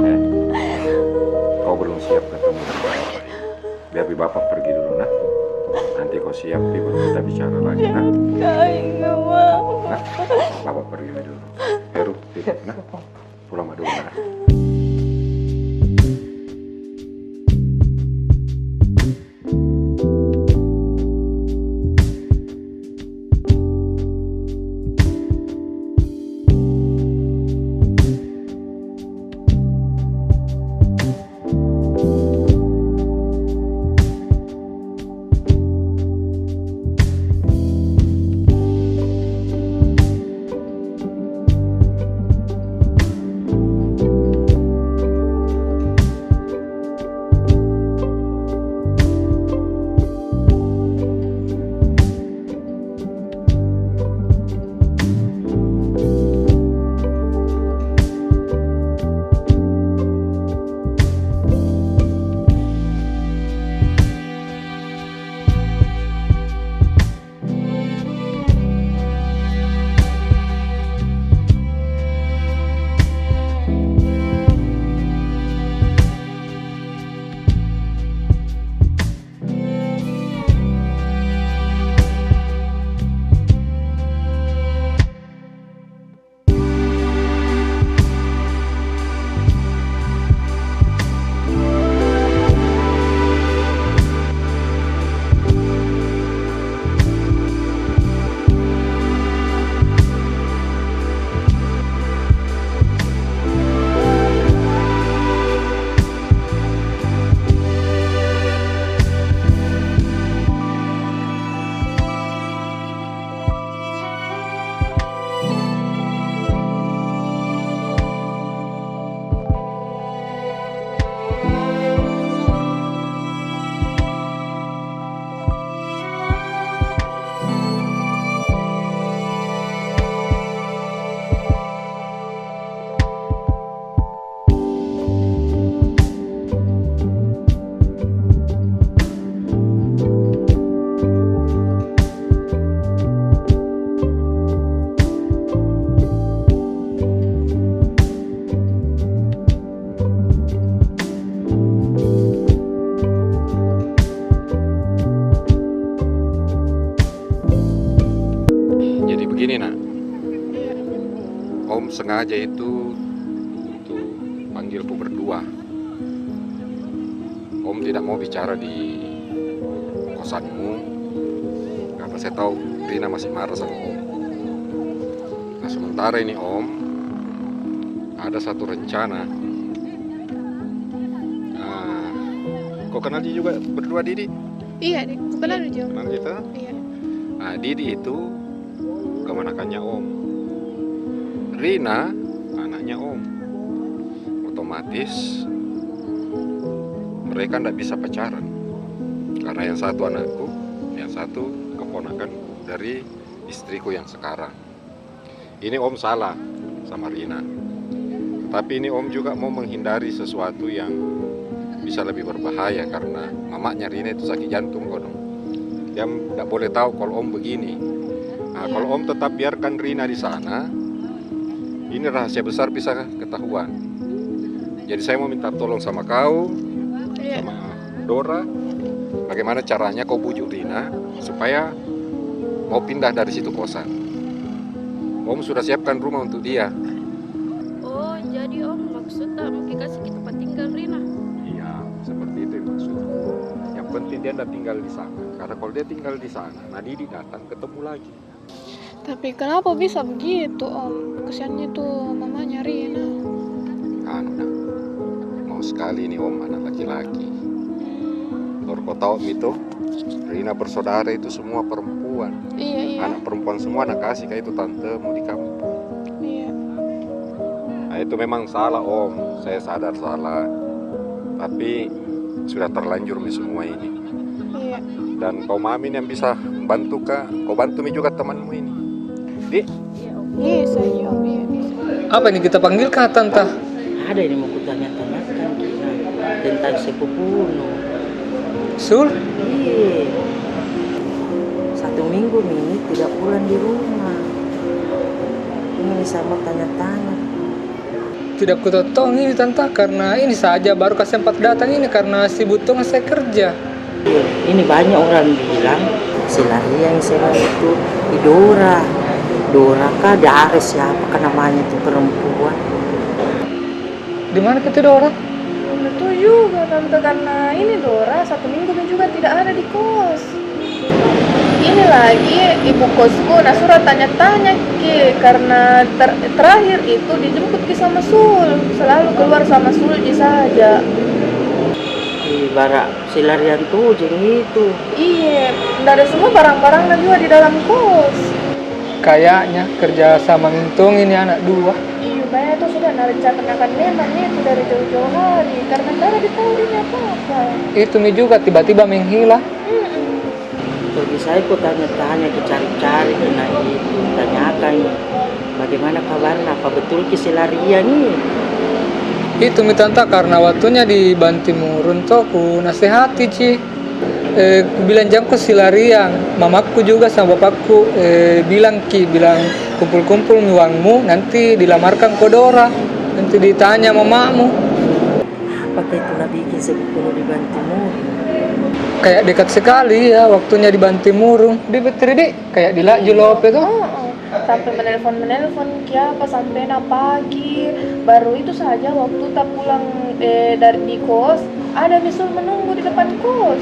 eh, kau belum siap ketemu dengan Bapak. Biar pi Bapak pergi dulu, nah. Nanti kau siap pi, baru kita bicara lagi, nah. Kak, enggak mau. Nah, Bapak pergi dulu. Heru, tidur, nah. Pulang dulu, nah. Jadi begini, Nak. Om sengaja itu untuk panggil ko berdua. Om tidak mau bicara di kosanmu karena saya tahu Rina masih marah sama Om. Nah, sementara ini Om ada satu rencana. Ah, kau kenal dia juga berdua, Didi? Iya, Dik. Ku kenal juga. Kenal kita? Iya. Nah, Didi itu kemanakannya Om. Rina anaknya Om. Otomatis mereka ndak bisa pacaran. Karena yang satu anakku, yang satu keponakanku dari istriku yang sekarang. Ini Om salah sama Rina. Tapi ini Om juga mau menghindari sesuatu yang bisa lebih berbahaya karena mamanya Rina itu sakit jantung, kodong. Dia ndak boleh tahu kalau Om begini. Nah, kalau Om tetap biarkan Rina di sana, ini rahasia besar bisa ketahuan. Jadi saya mau minta tolong sama kau, iya, sama Dora, bagaimana caranya kau bujuk Rina supaya mau pindah dari situ kosan. Om sudah siapkan rumah untuk dia. Oh, jadi Om maksudnya mau kasih kita tempat tinggal Rina? Iya, seperti itu yang maksudnya. Yang penting dia ndak tinggal di sana. Karena kalau dia tinggal di sana, nah, Didi datang ketemu lagi. Tapi kenapa bisa begitu, Om? Kesiannya tuh mamanya Rina. Anu, Nak. Mau sekali ini Om anak laki-laki. Hmm. Baru kau tahu mi toh, Rina bersaudara itu semua perempuan. Iya, iya. Anak perempuan semua, nak kasih kayak itu tantemu di kampung. Iya. Nah, itu memang salah, Om. Saya sadar salah. Tapi sudah terlanjur mi semua ini. Iya. Dan kau mami yang bisa bantu ka, kau bantu mi juga temanmu ini. Di? Iya, saya, iya, bisa. Apa ini kita panggil kah, Tante? Ada ini mau kutanya-tanyakan, Kina, tentang sepupumu. Sul? Iya. Satu minggu ini tidak pulang di rumah. Ini saya mau tanya-tanya. Tidak kutotong ini, Tante, karena ini saja baru ka sempat datang ini karena sibuk tong saya kerja. Iya, ini banyak orang bilang si Larian, si Larian itu, i Dora. Dora kah, Dara, siapa kah namanya itu perempuan? Di mana itu Dora? Belum tahu juga, Tante, karena ini Dora satu minggu juga tidak ada di kos. Ini lagi ibu kosku, nah, suruh tanya-tanya ki, karena ter-, terakhir itu dijemput ki sama Sul, selalu keluar sama Sul ji saja. Ih, bara si Larian tu jeng itu. Iya, ndak ada semua barang-barangnya juga di dalam kos. Kayaknya kerja sama mintong ini anak dua. Iya, kayaknya tuh sudah nari cakap akan memang itu dari jauh-jauh hari, karena ndak ada ditahu ini apa-apa. Itu mi juga tiba-tiba menghilang. Mm-mm. Pergi saya ku tanya-tanya, ku cari-cari, kena itu, tanyakan, bagaimana kabarnya, apa betul ki si Larian ni? Itu mi, Tante, karena waktunya di Bantimurung toh, ku nasihati ji. Eh, ku bilang, "Jangko si Larian." Mamaku juga sama bapakku, eh, bilang ki, bilang, "Kumpul-kumpul mi uangmu, nanti dilamarkan ko Dora. Nanti ditanya mamamu." Apakah itu na bikin sepupumu di Bantimurung? Kayak dekat sekali ya waktunya di Bantimurung. Di Betri, di, kayak di Laju Lope tuh. Oh, oh. Sampai menelpon-menelpon ki apa, sampai na pagi. Baru itu saja waktu ta pulang, eh, dari di kos, ada mi Sul menunggu di depan kos.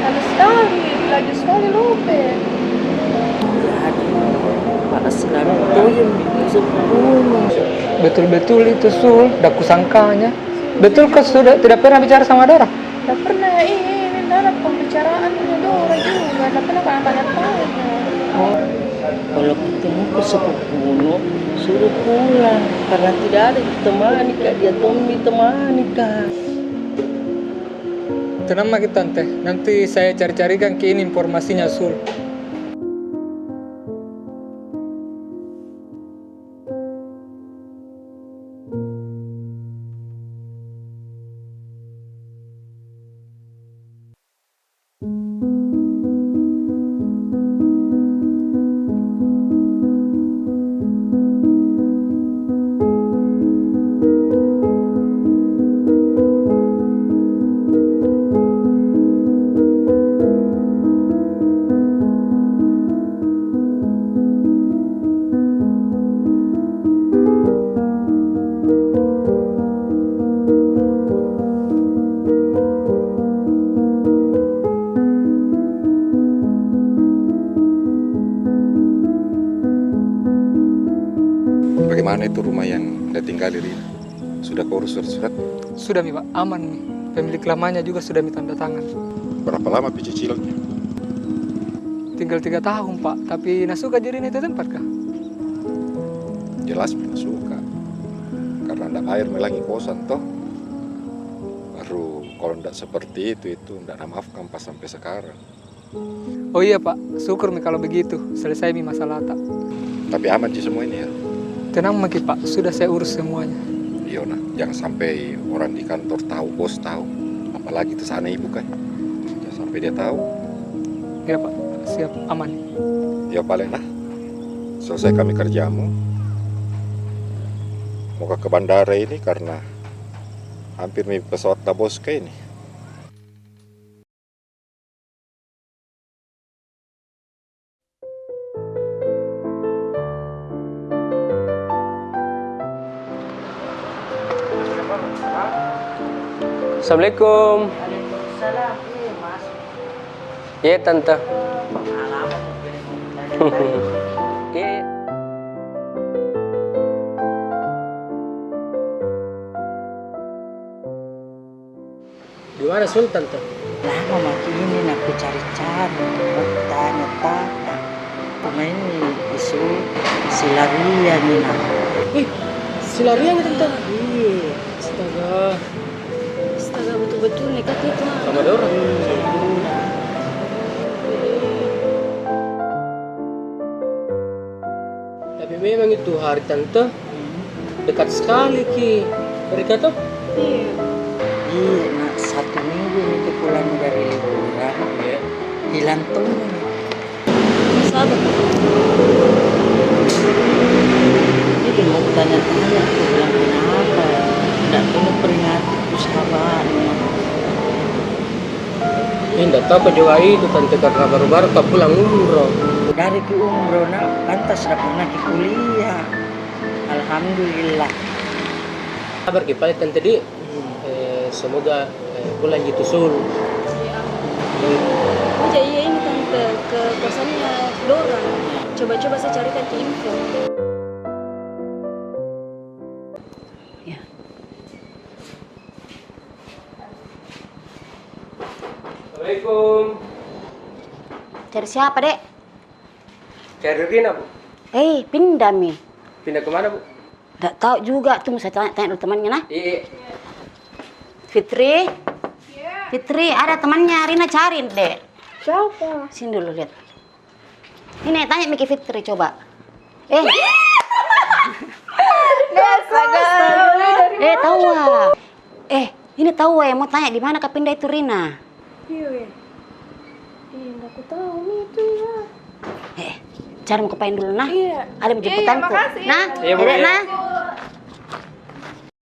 Lama sekali, laju sekali Lope. Jadi, pada silang toyem, Sul. Betul-betul itu, Sul, dak kusangkanya. Betul kau sudah tidak pernah bicara sama Dora? Ndak pernah, ih, ini ndak ada pembicaraan ini Dora juga, ndak pernah tanya-tanya. Oh, kalau ketemu ke sepupumu, suruh pulang, karena tidak ada ditemani ka, dia tong ditemani ka. Tenang maki, Tante, nanti saya cari-carikan ki ini informasinya, Sul. Bagaimana itu rumah yang Anda tinggali, Rina? Sudah kau urus surat-surat? Sudah mi, Pak. Aman mi. Pemilik lamanya juga sudah mi tanda tangan. Berapa lama pi cicilnya? Tinggal tiga tahun, Pak. Tapi na suka ji Rina itu tempat kah? Jelas mi na suka. Karena ndak bayar mi lagi kosan toh. Baru kalau ndak seperti itu, itu ndak na maafkan pas sampai sekarang. Oh iya, Pak, syukur mi kalau begitu, selesai mi masalah ta. Tapi aman ji semua ini ya? Tenang maki, Pak, sudah saya urus semuanya. Iyo nah, jangan sampai orang di kantor tahu, bos tahu. Apalagi itu sana ibu kan. Jangan sampai dia tahu. Iya, Pak, siap, aman. Iyo, balik nah. Selesai kami kerjamu. Mau ke bandara ini karena hampir mi pesawat ta bos ka ini. Assalamualaikum. Iya, Tante. Iya, iya. Di mana Sultan toh? Lama maki ini naku cari-cari, tanya-tanya. Cuma ini isu si Larian ini nah. Wih, si Larian itu toh? Iya. Astaga. Astaga, betul-betul ni kata itu. Sama dia orang? Iya. Memang itu hari, Tante. Dekat sekali ki. Rika toh? Iya. Iya, nak, satu minggu ini ki pulang dari liburan. Iya. Hilang tong. Sabar. Itu mau kutanya-tanya, ku bilang kenapa? Ndak tong peringati ku sahabatnya. Eh, ndak tau apa juga itu, Tante, karena baru-baru ka pulang umroh. Dari ki umroh, nak, pantas ndak pernah ki kuliah. Alhamdulillah. Sabar ki pale, Tante, di. Eh, semoga, eh, pulang ji tu Sul. Iya. Ini ja, iya, ini, Tante, ke kosannya Dora. Coba-coba saya carikan ki info. Ya. Assalamualaikum. Cari siapa, Dek? Cari Rina, Bu. Eh, pindah mi. Pindah ke mana, Bu? Ndak tahu juga, tunggu saya tanya, tanya dulu temannya, nah. Iya, iya. Fitri? Iya. Fitri, ada temannya Rina cari, Dek. Siapa? Sini dulu, lihat. Ini, tanya mi ki Fitri, coba. Eh. Astaga. Eh, tahu, ah. Eh, ini tahu, eh, mau tanya di mana ka pindah itu Rina? Iya, weh. Ih, ndak ku tahu mi itu, ya. Eh, cari mau kupain dulu, nah. Iya. Ada menjemputanku. Iya, makasih. Nah, iya, Bu, iya, nah.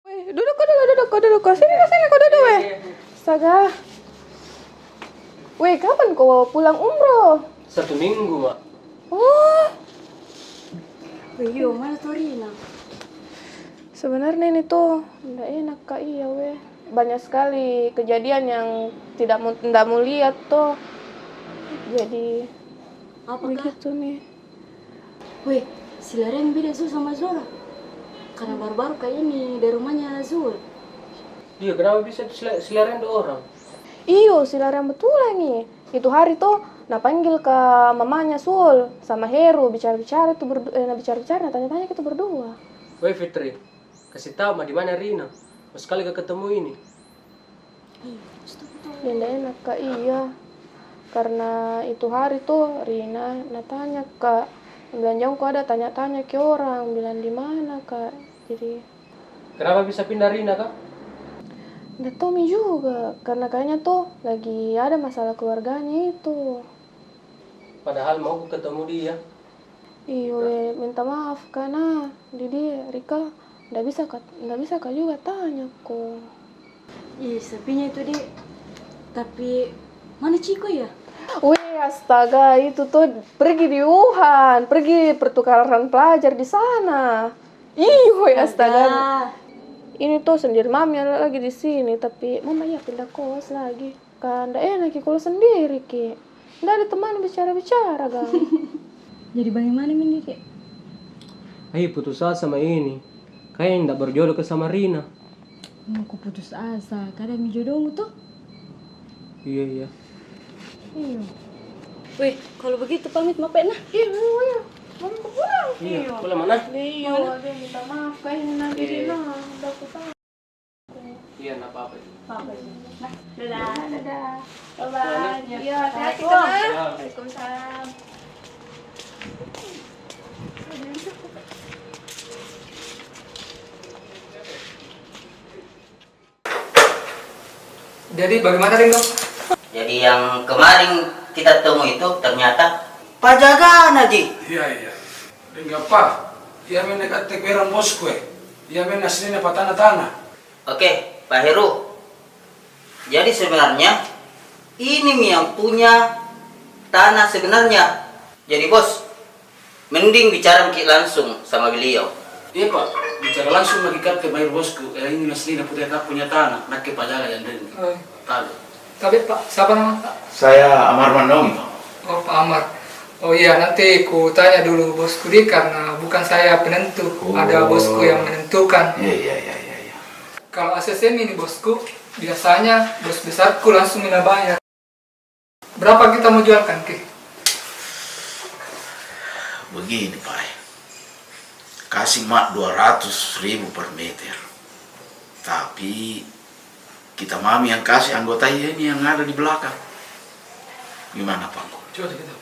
Weh, duduk ko dulu, duduk ko, duduk ko. Sini ko, sini ko duduk, weh. Astaga. Weh, kapan ko pulang umroh? Satu minggu, Mak. Oh. Weh, iyo, mana tu Rina? Sebenarnya ini tuh ndak enak, Kak, iya, weh. Banyak sekali kejadian yang tidak mau, ndak mau lihat tuh. Jadi, apa, Kak? Begitu nih. Weh, si Lareng beda Zul sama Zora. Karena baru-baru ka ini dari rumahnya Zul. Iya, kenapa bisa si La-, si Lareng ada orang? Iyo, si Lareng betulan ini. Itu hari toh, na panggil ka mamanya Zul sama Heru, bicara-bicara itu berdu-, eh, na bicara-bicara, na tanya-tanya kita berdua. Weh, Fitri, kasih tahu ma di mana Rina. Mau sekali ka ketemu ini. Iya, ndak enak, Kak, iya. Karena itu hari tuh Rina na tanya, Kak. Bilang jangko ada tanya-tanya ki orang, bilang di mana, Kak. Jadi. Kenapa bisa pindah Rina, Kak? Ndak tahu mi juga, karena kayaknya tuh lagi ada masalah keluarganya itu. Padahal mau ku ketemu dia. Iyo, eh, minta maaf, Kak, nah. Didi, Rika, ndak bisa ka, ndak bisa ka juga tanya ko. Ih, sepinya itu, Dek. Tapi, mana Ciko ya? Weh, astaga, itu tuh pergi di Wuhan, pergi pertukaran pelajar di sana. Iyo, weh, astaga. Astaga. Ini tuh sendiri mami lagi di sini, tapi mama iya pindah kos lagi. Ka ndak enak ki kalau sendiri ki. Ndak ada teman bicara-bicara, Gang. Jadi bagaimana mi ini, Dek? Ai, putus asa ma ini. Kayaknya ndak berjodoh ke sama Rina. Mau ku putus asa, kadang mi jodohmu tuh. Iya, iya. Iya. Weh, kalau begitu pamit ma pe, nah. Iya, iya, iya. Mami mau pulang. Iya, pulang ma, nah. Iya, ada minta maaf, kayaknya nanti Rina ndak ku tahu. Iya, ndak apa-apa. Apa sih? Nah, dadah. Dadah. Bye-bye. Iya, hati-hati, Kak. Waalaikumsalam. Jadi, bagaimana, Ringo? Jadi, yang kemarin kita temu itu ternyata Pak Jagana ji. Iya, iya. Ringo, Pak. Iya, mene kata kuerang bosku, eh. Iya, mene aslinya patana-tana. Oke, Pak Heru. Jadi sebenarnya, ini mi yang punya tanah sebenarnya. Jadi, Bos, mending bicara ki langsung sama beliau. Iya, Pak. Bicara langsung lagi kata bayar bosku. Eh, ini aslinya punya tak punya tanah. Nakke Pak Jaga yang deng. Oh. Tahu. Tapi, Pak, siapa nama, Pak? Saya Amar Manomi, Pak. Oh, Pak Amar. Oh iya, nanti ku tanya dulu bosku di, karena bukan saya penentu. Oh. Ada bosku yang menentukan. Iya, iya, iya, iya, iya. Kalau A C C ini bosku, biasanya bos besarku langsung mina bayar. Berapa kita mau jualkan ki? Begini, Pak. Kasih ma dua ratus ribu per meter. Tapi kita mami yang kasih anggota ini yang ada di belakang. Gimana, Pak? Coba kita.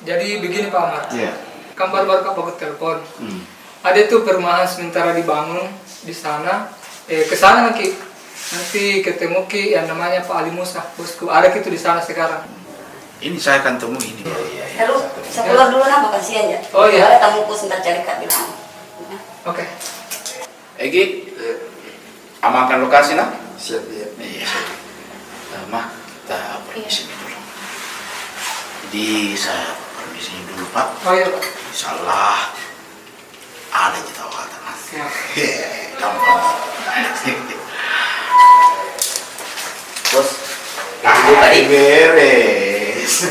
Jadi begini, Pak Amar. Iya. Kan baru-baru ka baku telepon. Hmm. Ada tuh perumahan sementara dibangun di sana. Eh, ke sana ki. Nanti ketemu ki yang namanya Pak Ali Musa, bosku. Ada ki tuh di sana sekarang. Ini saya akan temui ini. Iya, iya, iya. Lalu, saya keluar dulu nah, makan siang ya. Oh, iya. Ada tamuku sebentar cari ka bilang. Oke. Egi, amankan lokasi, nah? Siap, iya. Iya. Eh, Ma, kita permisi dulu. Jadi, saya permisi dulu, Pak. Oh, iya, Pak. Insya Allah ada kita waktu, nah. Siap. Gampang. Bos, tadi beres.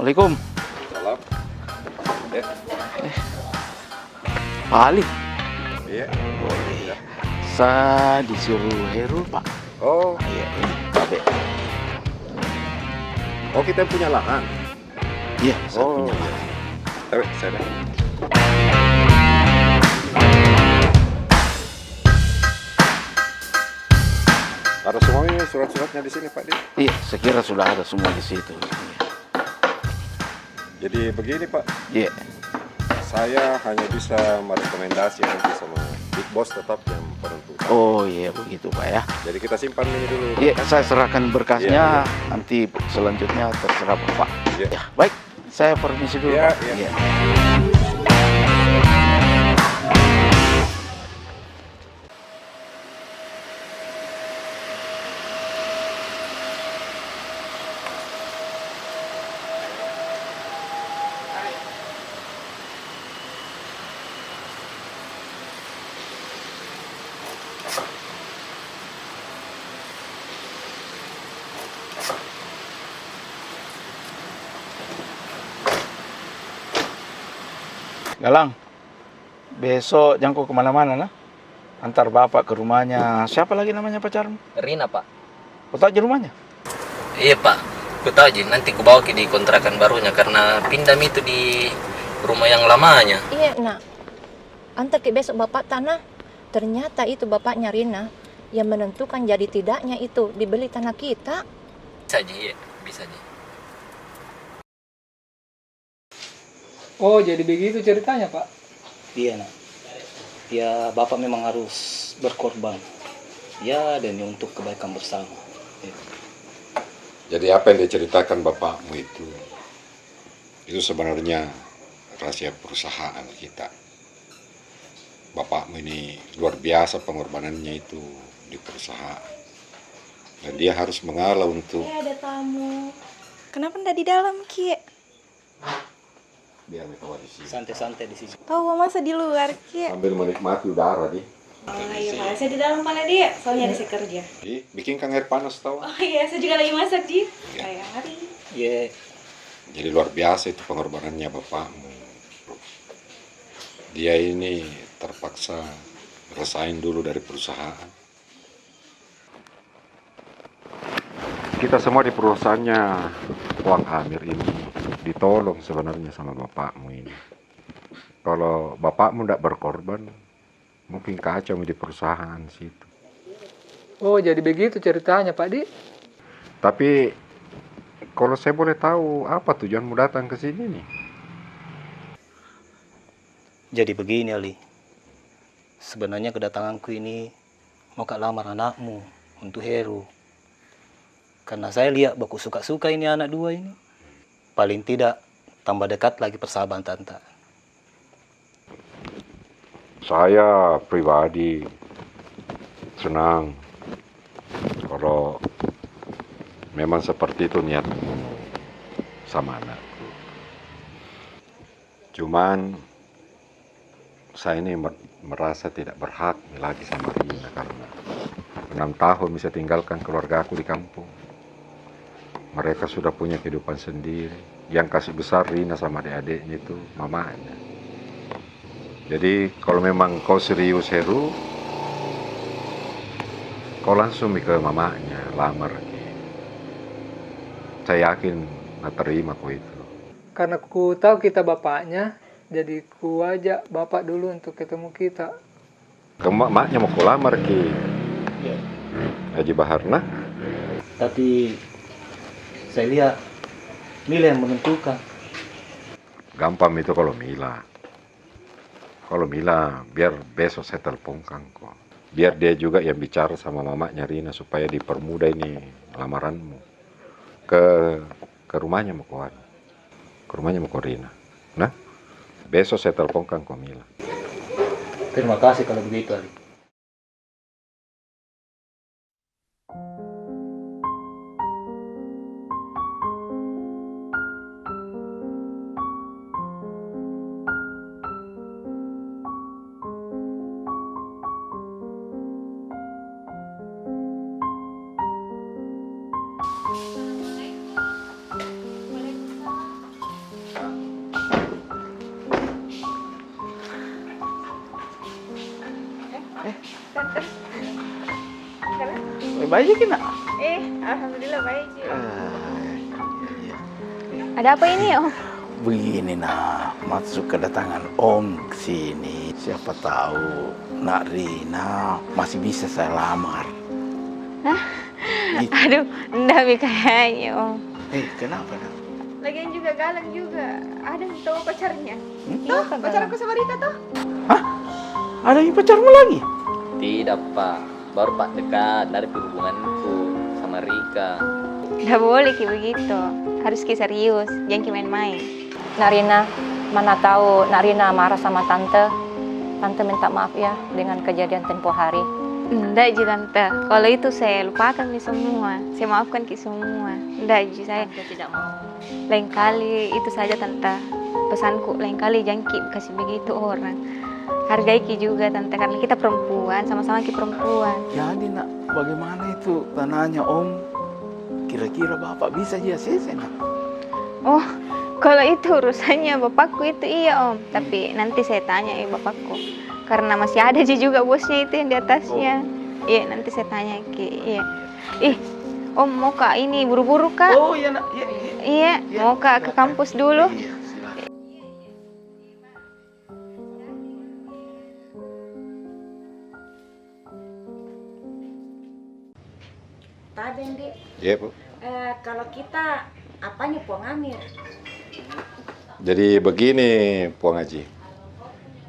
Assalamualaikum. Salam. Ya. Eh. Pak Ali? Iya. Saya disuruh Heru, Pak. Oh. Iya, ini, Pak Be. Oh, kita punya lahan? Iya, saya punya lahan. Tapi saya dah. Ada semuanya surat-suratnya di sini, Pak Di? Iya, saya kira sudah ada semua di situ. Iya. Jadi begini, Pak. Iya. Saya hanya bisa merekomendasi nanti sama Big Boss tetap yang penentu. Oh iya, begitu, Pak, ya. Jadi kita simpan ini dulu. Iya, saya serahkan berkasnya, iya, iya, nanti selanjutnya terserah Bapak. Iya. Ya, baik. Saya permisi dulu, iya, Pak. Iya. Iya. Galang, besok jangko kemana-mana, nah. Antar bapak ke rumahnya, siapa lagi namanya pacarmu? Rina, Pak. Kau tahu ji rumahnya? Iya, Pak. Ku tahu ji, nanti ku bawa ki di kontrakan barunya karena pindah mi itu di rumah yang lamanya. Iya, Nak. Antar ki besok bapak ta, nah. Ternyata itu bapaknya Rina yang menentukan jadi tidaknya itu dibeli tanah kita. Bisa ji, iya. Bisa ji. Oh, jadi begitu ceritanya, Pak? Iya, Nak. Ya, Bapak memang harus berkorban. Ya, demi untuk kebaikan bersama. Ya. Jadi, apa yang diceritakan bapakmu itu, itu sebenarnya rahasia perusahaan kita. Bapakmu ini luar biasa pengorbanannya itu di perusahaan. Dan dia harus mengalah untuk... Eh, ada tamu. Kenapa ndak di dalam, Ki? Biar mereka di sini. Santai-santai di sini. Tahu, masa di luar, Ki? Sambil menikmati udara, di. Oh, iya, Pak. Saya di dalam, Pak, di. Soalnya ada saya kerja. Di, bikinkan air panas, tahu? Oh, iya, saya juga lagi masak, di. Iya. Ayo, mari. Iya. Jadi, luar biasa itu pengorbanannya bapakmu. Dia ini terpaksa resign dulu dari perusahaan. Kita semua di perusahaannya Wang Amir ini ditolong sebenarnya sama bapakmu ini. Kalau bapakmu ndak berkorban, mungkin kacau di perusahaan situ. Oh, jadi begitu ceritanya, Pak Di? Tapi, kalau saya boleh tahu, apa tujuanmu datang ke sini, nih? Jadi begini, Ali. Sebenarnya kedatanganku ini mau ka lamar anakmu untuk Heru. Karena saya lihat baku suka-suka ini anak dua ini. Paling tidak tambah dekat lagi persahabatan ta. Saya pribadi senang kalau memang seperti itu niatmu sama anakku. Cuman, saya ini mer-, merasa tidak berhak lagi sama Rina karena enam tahun bisa tinggalkan keluargaku di kampung. Mereka sudah punya kehidupan sendiri. Yang kasih besar Rina sama adik-adiknya itu mamanya. Jadi, kalau memang kau serius, Heru, kau langsung mi ke mamanya, lamar ki. Saya yakin na terima ko itu. Karena ku tahu kita bapaknya, jadi ku ajak bapak dulu untuk ketemu kita. Ke mak-, maknya mau ku lamar ki. Iya. Haji Bahar, nah. Tapi saya lihat Mila yang menentukan. Gampang itu kalau Mila. Kalau Mila, biar besok saya teleponkan ko. Biar dia juga yang bicara sama mamanya Rina supaya dipermudah ini lamaranmu. Ke, ke rumahnya mau ko anu. Ke rumahnya mau ko Rina. Nah, besok saya teleponkan ko Mila. Terima kasih kalau begitu, Ali. Eh, tante. Kenapa? Baik-baik ji, nak? Eh, alhamdulillah baik ji. Ah, iya, iya. Ada apa ini, Om? Begini, nak, maksud kedatangan Om ke sini, siapa tahu Nak Rina masih bisa saya lamar. Hah? Gitu. Aduh, ndak mi kayaknya, Om. Eh, kenapa, nak? Lagian juga galang juga. Ada yang tahu pacarnya? Hmm? Toh, pacar aku sama Rika toh? Hah? Ada yang pacarmu lagi? Tidak, Pak. Baru Pak dekat, dari hubunganku sama Rika. Ndak boleh ki begitu. Harus ki serius, jangan ki main-main. Nak Rina, mana tahu Nak Rina marah sama Tante. Tante minta maaf ya dengan kejadian tempo hari. Ndak ji, Tante. Kalau itu saya lupakan mi semua. Saya maafkan ki semua. Ndak ji saya. Tante tidak mau. Lain kali, itu saja, Tante. Pesanku, lain kali jangan ki kasih begitu orang. Hargai ki juga, Tante, karena kita perempuan, sama-sama ki perempuan. Jadi, nak, bagaimana itu tanahnya, Om? Kira-kira Bapak bisa ji A C C, nak? Oh, kalau itu urusannya bapakku itu, iya, Om. Tapi nanti saya tanya, eh, bapakku. Karena masih ada ji juga bosnya itu yang di atasnya. Oh. Iya, nanti saya tanya ki. Iya. Ih, Om, mau ka ini buru-buru ka? Oh, iya, nak. Iya, iya. Iya, iya, mau ka ke kampus dulu? Iya, silakan. Tabeng, Dik. Iya, Bu. Eh, kalau kita apanya Puang Amir? Jadi begini, Puang Haji.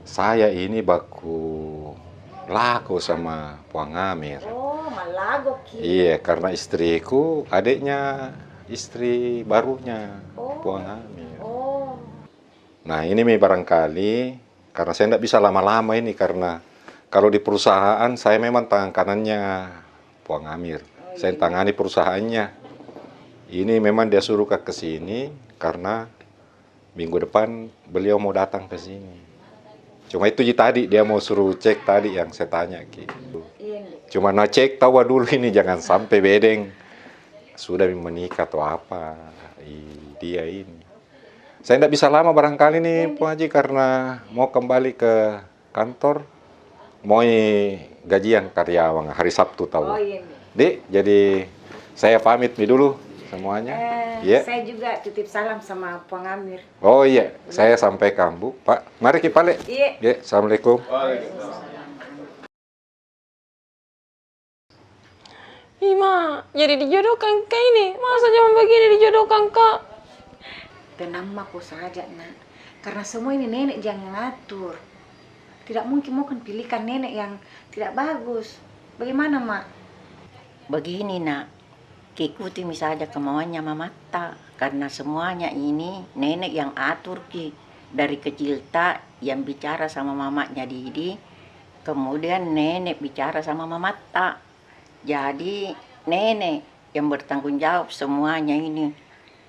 Saya ini baku laku sama Puang Amir. Oh, malago ki. Iya, karena istriku adiknya istri barunya Puang Amir. Oh. Nah, ini mi barangkali, karena saya ndak bisa lama-lama ini, karena kalau di perusahaan, saya memang tangan kanannya Puang Amir. Oh, iya. Saya tangani perusahaannya. Ini memang dia suruh ke, ke sini, karena minggu depan beliau mau datang ke sini. Cuma itu ji tadi, dia mau suruh cek tadi yang saya tanya ki. Iya, Dik. Cuma na cek tahu dulu ini, jangan sampai bedeng sudah menikah atau apa, i-, dia ini. Saya ndak bisa lama barangkali nih, Puang Haji, karena mau kembali ke kantor, mau gajian karyawan hari Sabtu tahu. Oh, iya, iya. Dik, jadi saya pamit mi dulu semuanya. Eh, iya. Saya juga titip salam sama Puang Amir. Oh iya, saya sampaikan, Bu. Pak, mari ki pale. Iya. Iya, assalamualaikum. Waalaikumsalam. Ih, Ma, jadi dijodohkan ka ini? Masa zaman begini dijodohkan ka? Tenang ma ko saja, Nak. Karena semua ini nenek ji yang ngatur. Tidak mungkin mau kan pilihkan nenek yang tidak bagus. Bagaimana, Ma? Begini, Nak. Ki ikuti mi saja kemauannya mamatta. Karena semuanya ini nenek yang atur ki. Dari kecil ta yang bicara sama mamanya Didi, kemudian nenek bicara sama mamatta. Jadi, nenek yang bertanggung jawab semuanya ini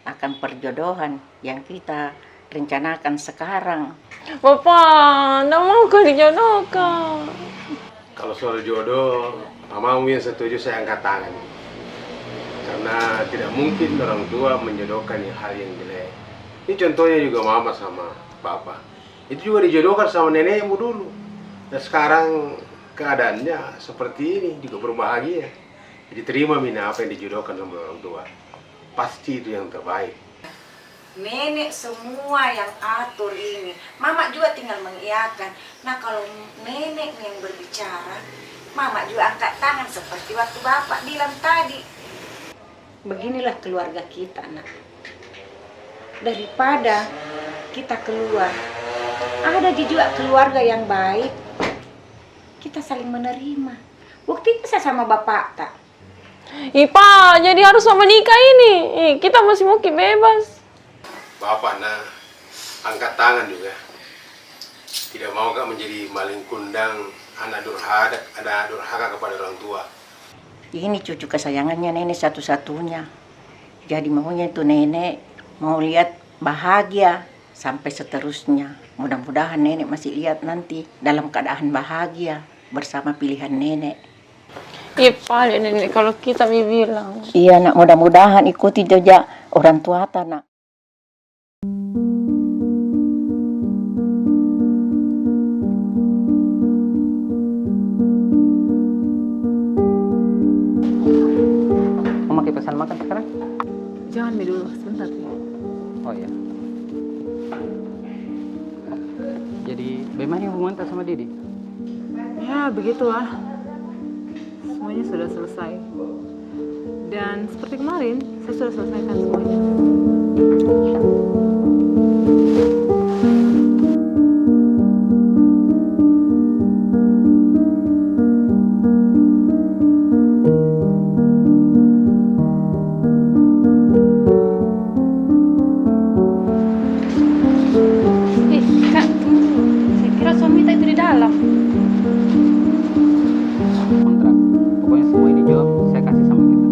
akan perjodohan yang kita rencanakan sekarang. Bapak, ndak mau ka dijodohkan. Kalau soal jodoh, mamamu yang setuju saya angkat tangan. Karena Ah, tidak mungkin orang tua menjodohkan yang hal yang jelek. Ini contohnya juga mama sama papa. Itu juga dijodohkan sama nenekmu dulu. Dan sekarang keadaannya seperti ini, juga berbahagia. Jadi terima, Mina, apa yang dijodohkan sama orang tua. Pasti itu yang terbaik. Nenek semua yang atur ini. Mama juga tinggal mengiyakan. Nah, kalau nenek yang berbicara, Mama juga angkat tangan seperti waktu Bapak bilang tadi. Beginilah keluarga kita, Nak. Daripada kita keluar, ada ji juga keluarga yang baik, kita saling menerima. Buktinya saya sama Bapak, tak? Ih, Pa, jadi harus mama nikah ini? Ih, kita masih mau ki bebas. Bapak, Nak, angkat tangan juga. Tidak mau ka menjadi maling kundang, anak durhaka, anak durhaka kepada orang tua. Ini cucu kesayangannya nenek satu-satunya. Jadi maunya itu nenek mau lihat bahagia sampai seterusnya. Mudah-mudahan nenek masih lihat nanti dalam keadaan bahagia bersama pilihan nenek. Iya, pale nenek kalau kita mi bilang. Iya, Nak, mudah-mudahan ikuti jejak orang tua ta, Nak. Mama ki pesan makan sekarang? Jangan mi dulu, sebentar ki. Oh iya. Jadi, bagaimana hubungan ta sama Didi? Ya, begitulah. Semuanya sudah selesai. Dan seperti kemarin, saya sudah selesaikan semuanya. Eh, Kak, tunggu dulu. Saya kira suami ta itu di dalam. Kontrak. Pokoknya semua ini job saya kasih sama kita.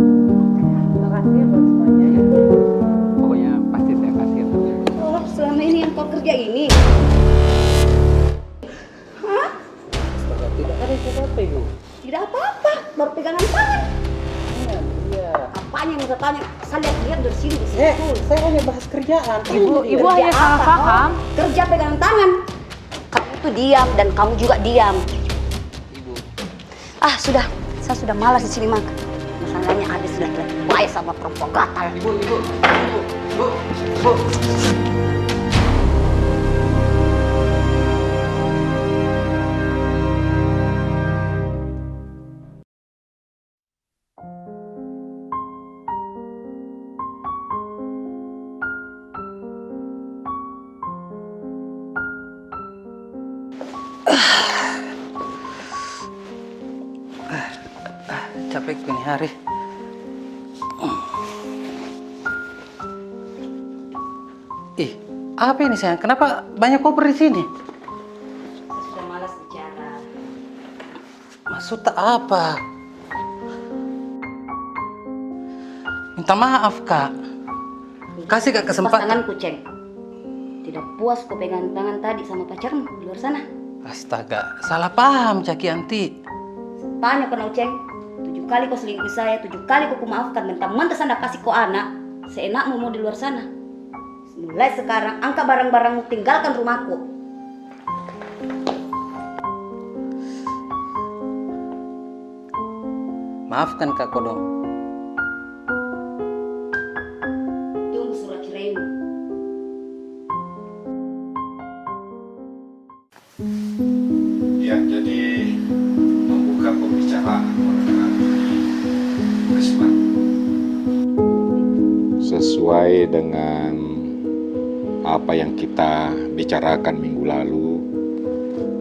Makasih ya buat semuanya ya. Pokoknya pasti saya kasih yang terbaik. Oh, selama ini yang kau kerja ini? Hah? Astaga, tidak ada siapa-apa, Ibu. Tidak apa-apa, baru pegangan tangan. Iya, iya. Apanya yang saya tanya? Saya lihat-lihat dari sini, di sini. Eh, saya hanya bahas kerjaan. Ibu, Ibu hanya salah paham. Kerja pegangan tangan. Kamu tuh diam dan kamu juga diam. Ibu. Ah, sudah. Saya sudah malas di sini makan. Masalahnya ada sudah terbaik sama perempuan gatal. Ibu, Ibu, Ibu, Ibu, Ibu. Capek ini hari. Ih, apa ini, sayang? Kenapa banyak koper di sini? Saya sudah malas bicara. Maksudnya apa? Minta maaf, Kak. Kasih, Kak, kesempatan. Lepas tanganku, Ceng. Tidak puas kau pegang tangan tadi sama pacarmu di luar sana? Astaga, salah paham caki anti. Tanya kau, Ceng. Tujuh kali kau selingkuh saya, tujuh kali kau kumaafkan, mentang-mentang saya ndak kasih kau anak, seenakmu mau di luar sana. Mulai sekarang, angkat barang-barangmu, tinggalkan rumahku. Maafkan ka kodong. Tunggu surat ceraimu. Ya, jadi membuka pembicaraan mengenai Risma. Sesuai dengan apa yang kita bicarakan minggu lalu,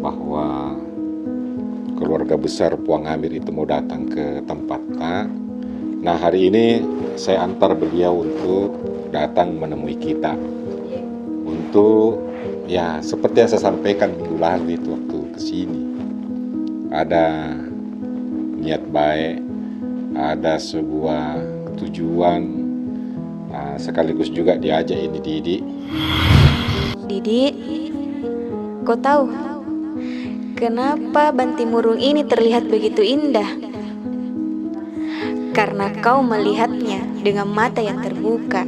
bahwa keluarga besar Puang Amir itu mau datang ke tempat ta. Nah, hari ini saya antar beliau untuk datang menemui kita. Untuk, ya, seperti yang saya sampaikan minggu lalu itu waktu ke sini. Ada niat baik, ada sebuah tujuan, ah, sekaligus juga diajak ini Didi. Didi, kau tahu kenapa Bantimurung ini terlihat begitu indah? karena kau melihatnya dengan mata yang terbuka.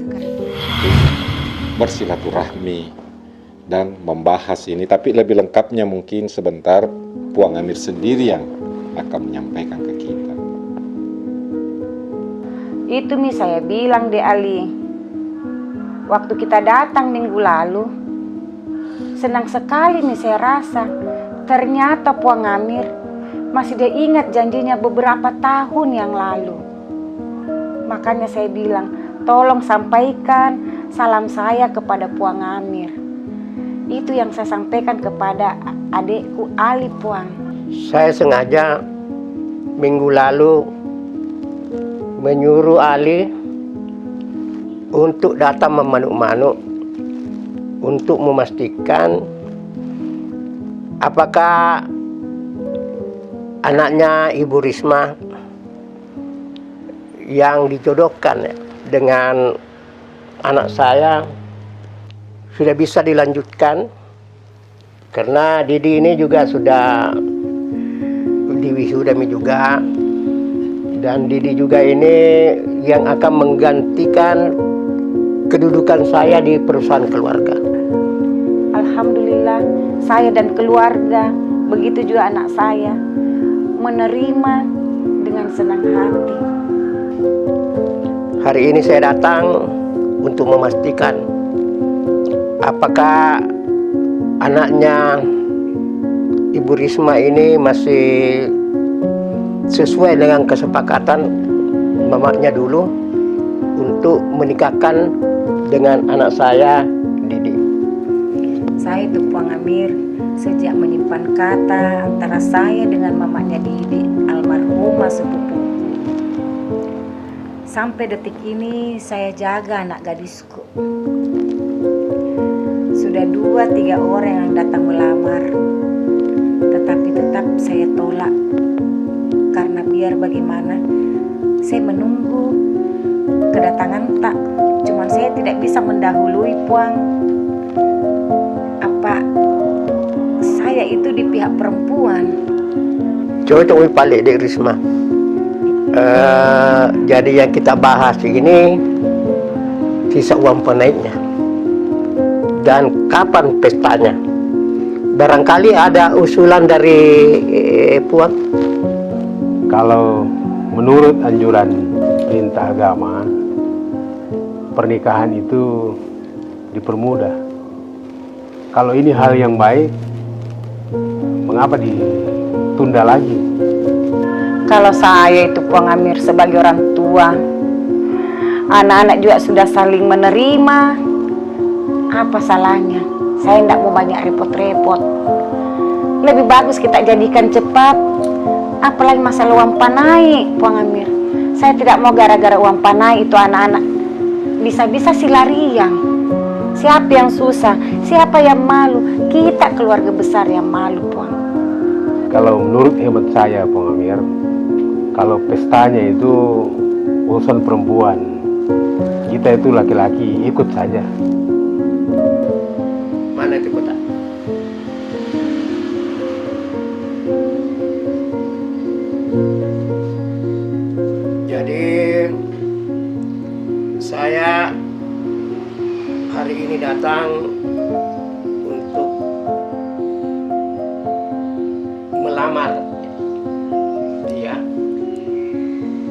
Bersilaturahmi dan membahas ini, tapi lebih lengkapnya mungkin sebentar Puang Amir sendiri yang akan menyampaikan ke kita. Itu mi saya bilang deh, Ali. Waktu kita datang minggu lalu, senang sekali mi saya rasa. Ternyata Puang Amir masih dia ingat janjinya beberapa tahun yang lalu. Makanya saya bilang, tolong sampaikan salam saya kepada Puang Amir. Itu yang saya sampaikan kepada adikku Ali, Puang. Saya sengaja minggu lalu menyuruh Ali untuk datang memanuk-manuk untuk memastikan apakah anaknya Ibu Risma yang dijodohkan dengan anak saya sudah bisa dilanjutkan, karena Didi ini juga sudah diwisudami juga, dan Didi juga ini yang akan menggantikan kedudukan saya di perusahaan keluarga. Alhamdulillah, saya dan keluarga, begitu juga anak saya, menerima dengan senang hati. Hari ini saya datang untuk memastikan apakah anaknya Ibu Risma ini masih sesuai dengan kesepakatan mamaknya dulu untuk menikahkan dengan anak saya, Didi. Saya itu, Puang Amir, sejak menyimpan kata antara saya dengan mamaknya Didi, almarhumah sepupuku. Sampai detik ini saya jaga anak gadisku. Sudah dua, tiga orang yang datang melamar, tetapi tetap saya tolak. Karena biar bagaimana, saya menunggu kedatangan tak. Cuman saya tidak bisa mendahului, Puang. Apa saya itu di pihak perempuan? Cocok mi pale, Dek Risma. Eh, jadi yang kita bahas ini sisa uang panaiknya dan kapan pestanya. Barangkali ada usulan dari, eh, Puang? Kalau menurut anjuran perintah agama, pernikahan itu dipermudah. Kalau ini hal yang baik, mengapa ditunda lagi? Kalau saya itu, Puang Amir, sebagai orang tua, anak-anak juga sudah saling menerima. Apa salahnya? Saya ndak mau banyak repot-repot. Lebih bagus kita jadikan cepat. Apalagi masalah uang panai, Puang Amir. Saya tidak mau gara-gara uang panai itu anak-anak bisa-bisa si lariang. Siapa yang susah? Siapa yang malu? Kita keluarga besar yang malu, Puang. Kalau menurut hemat saya, Puang Amir, kalau pestanya itu urusan perempuan, kita itu laki-laki ikut saja. Mana itu kotak? Jadi, saya hari ini datang untuk melamar dia.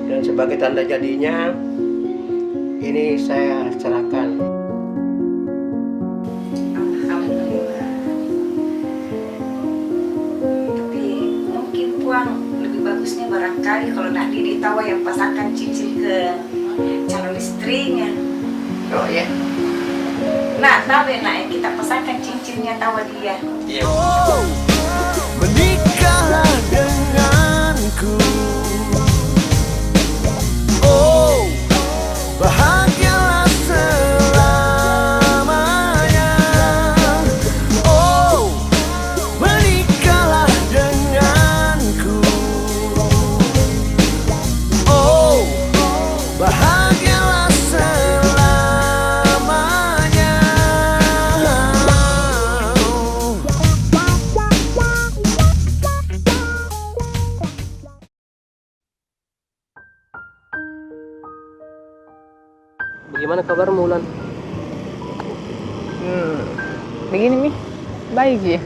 Dan sebagai tanda jadinya, ini saya serahkan. Alhamdulillah. Tapi mungkin, Puang, lebih bagusnya barangkali kalau nak Didi tawa yang pasangkan cincin ke calon istrinya. Oh, iya. Nah, tabe nak, kita pasangkan cincinnya tawa dia. Iya. Oh, menikahlah denganku. Oh, bahagialah selamanya. Oh, menikahlah denganku. Oh, bahagialah selamanya. Kabarmu, Ulan? Hmm, begini mi. Baik ji.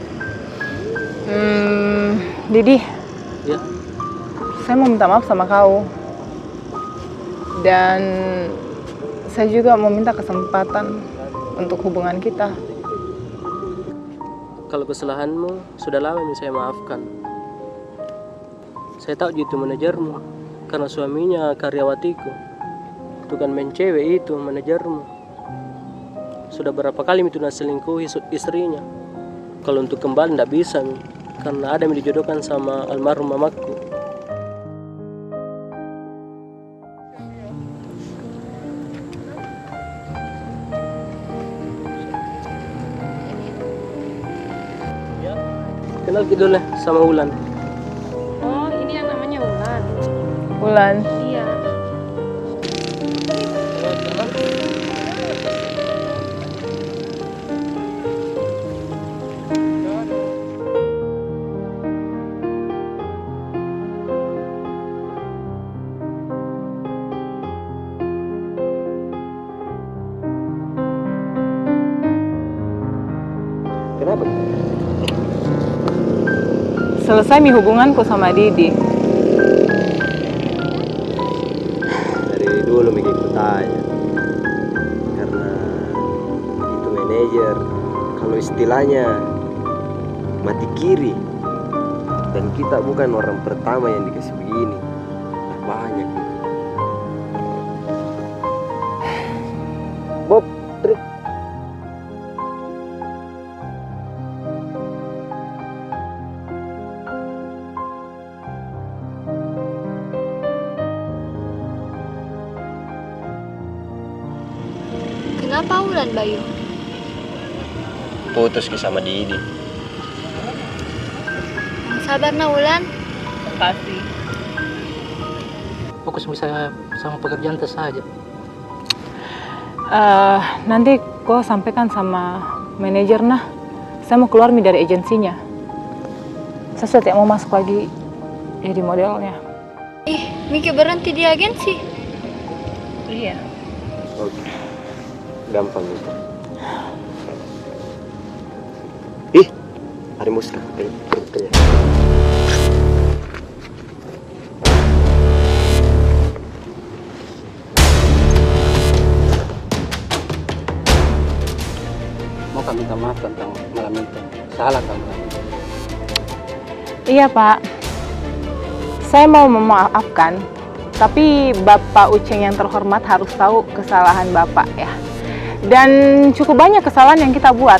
Hmm, Didi. Ya. Saya mau minta maaf sama kau. Dan saya juga mau minta kesempatan untuk hubungan kita. Kalau kesalahanmu, sudah lama mi saya maafkan. Saya tahu ji itu manajermu, karena suaminya karyawatiku. Tukang main cewek itu manajermu. Sudah berapa kali mi itu naselingkuhi su-, istrinya. Kalau untuk kembali ndak bisa mi, karena ada mi dijodohkan sama almarhum mamaku. Kenal ki dulu sama Ulan. Oh, ini yang namanya Ulan. Ulan. Iya. Kenapa? Selesai mi hubunganku sama Didi. Dari dulu mi ku tanya. Karena itu manajer, kalau istilahnya mati kiri. Dan kita bukan orang pertama yang dikasih begini. Banyak. Bob, Tri. Kenapa Ulan, Bayu? Putus ki sama Didi. Yang sabar na, Ulan. Makasih. Fokus bisa sama pekerjaan ta saja. Eh, nanti ko sampaikan sama manajer nah. Saya mau keluar mi dari agensinya. Saya sudah tidak mau masuk lagi jadi modelnya. Ih, Miki berhenti di agensi? Iya. Oke. Gampang itu. Ih, hari muska. Ayo, kerja. Mau ka minta maaf tentang malam itu. Salah ka malam itu. Iya, Pak. Saya mau memaafkan, tapi Bapak Uceng yang terhormat harus tahu kesalahan Bapak, ya. Dan cukup banyak kesalahan yang kita buat.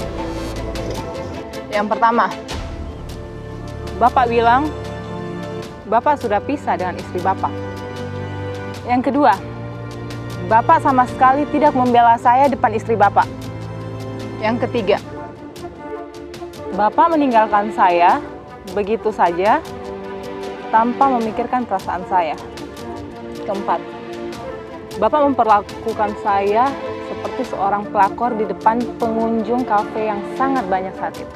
Yang pertama, Bapak bilang Bapak sudah pisah dengan istri Bapak. Yang kedua, Bapak sama sekali tidak membela saya depan istri Bapak. Yang ketiga, Bapak meninggalkan saya begitu saja tanpa memikirkan perasaan saya. Keempat, Bapak memperlakukan saya seperti seorang pelakor di depan pengunjung kafe yang sangat banyak saat itu.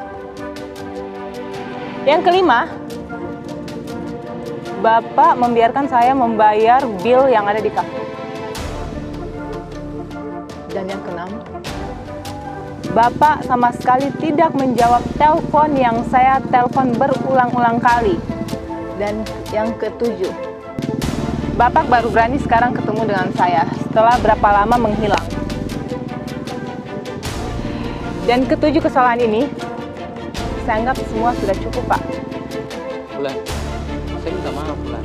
Yang kelima, Bapak membiarkan saya membayar bil yang ada di kafe. Dan yang keenam, Bapak sama sekali tidak menjawab telepon yang saya telepon berulang-ulang kali. Dan yang ketujuh, Bapak baru berani sekarang ketemu dengan saya setelah berapa lama menghilang. Dan ketujuh kesalahan ini, saya anggap semua sudah cukup, Pak. Ulan, saya minta maaf, Ulan.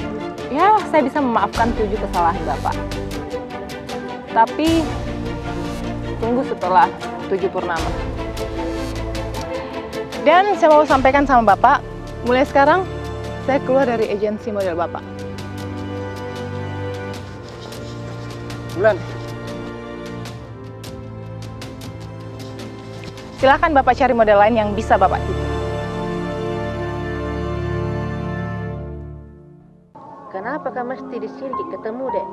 Ya, saya bisa memaafkan tujuh kesalahan Bapak. Tapi, tunggu setelah tujuh purnama. Dan saya mau sampaikan sama Bapak, mulai sekarang, saya keluar dari agensi model Bapak. Ulan. Silakan Bapak cari model lain yang bisa Bapak tipu. Kenapa kah mesti di sini ki ketemu, Dek?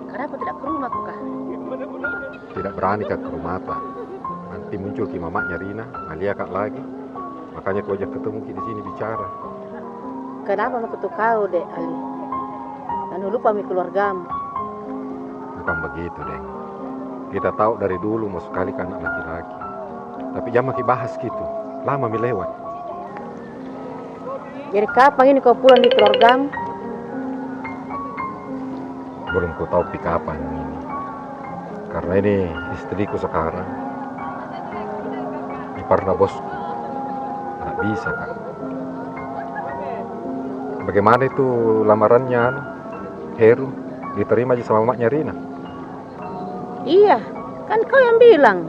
Kenapa tidak ke rumah kah? Tidak berani ka ke rumah ta. Nanti muncul ki mamaknya Rina, na lia ka lagi. Makanya ku ajak ketemu ki di sini bicara. Kenapa mako tu kau, Dek Ali? Anu, lupa mi keluargamu? Bukan begitu, Deng. Kita tahu dari dulu mau sekali ke anak laki-laki. Tapi jangan maki bahas gitu. Lama mi lewat. Jadi kapan ini kau pulang di keluargamu? Belum ku tahu pi kapan ini. Karena ini istriku sekarang. Ini karena bosku. Nggak bisa, Kak. Bagaimana itu lamarannya, anu, Heru? Diterima aja sama maknya Rina? Iya, kan kau yang bilang.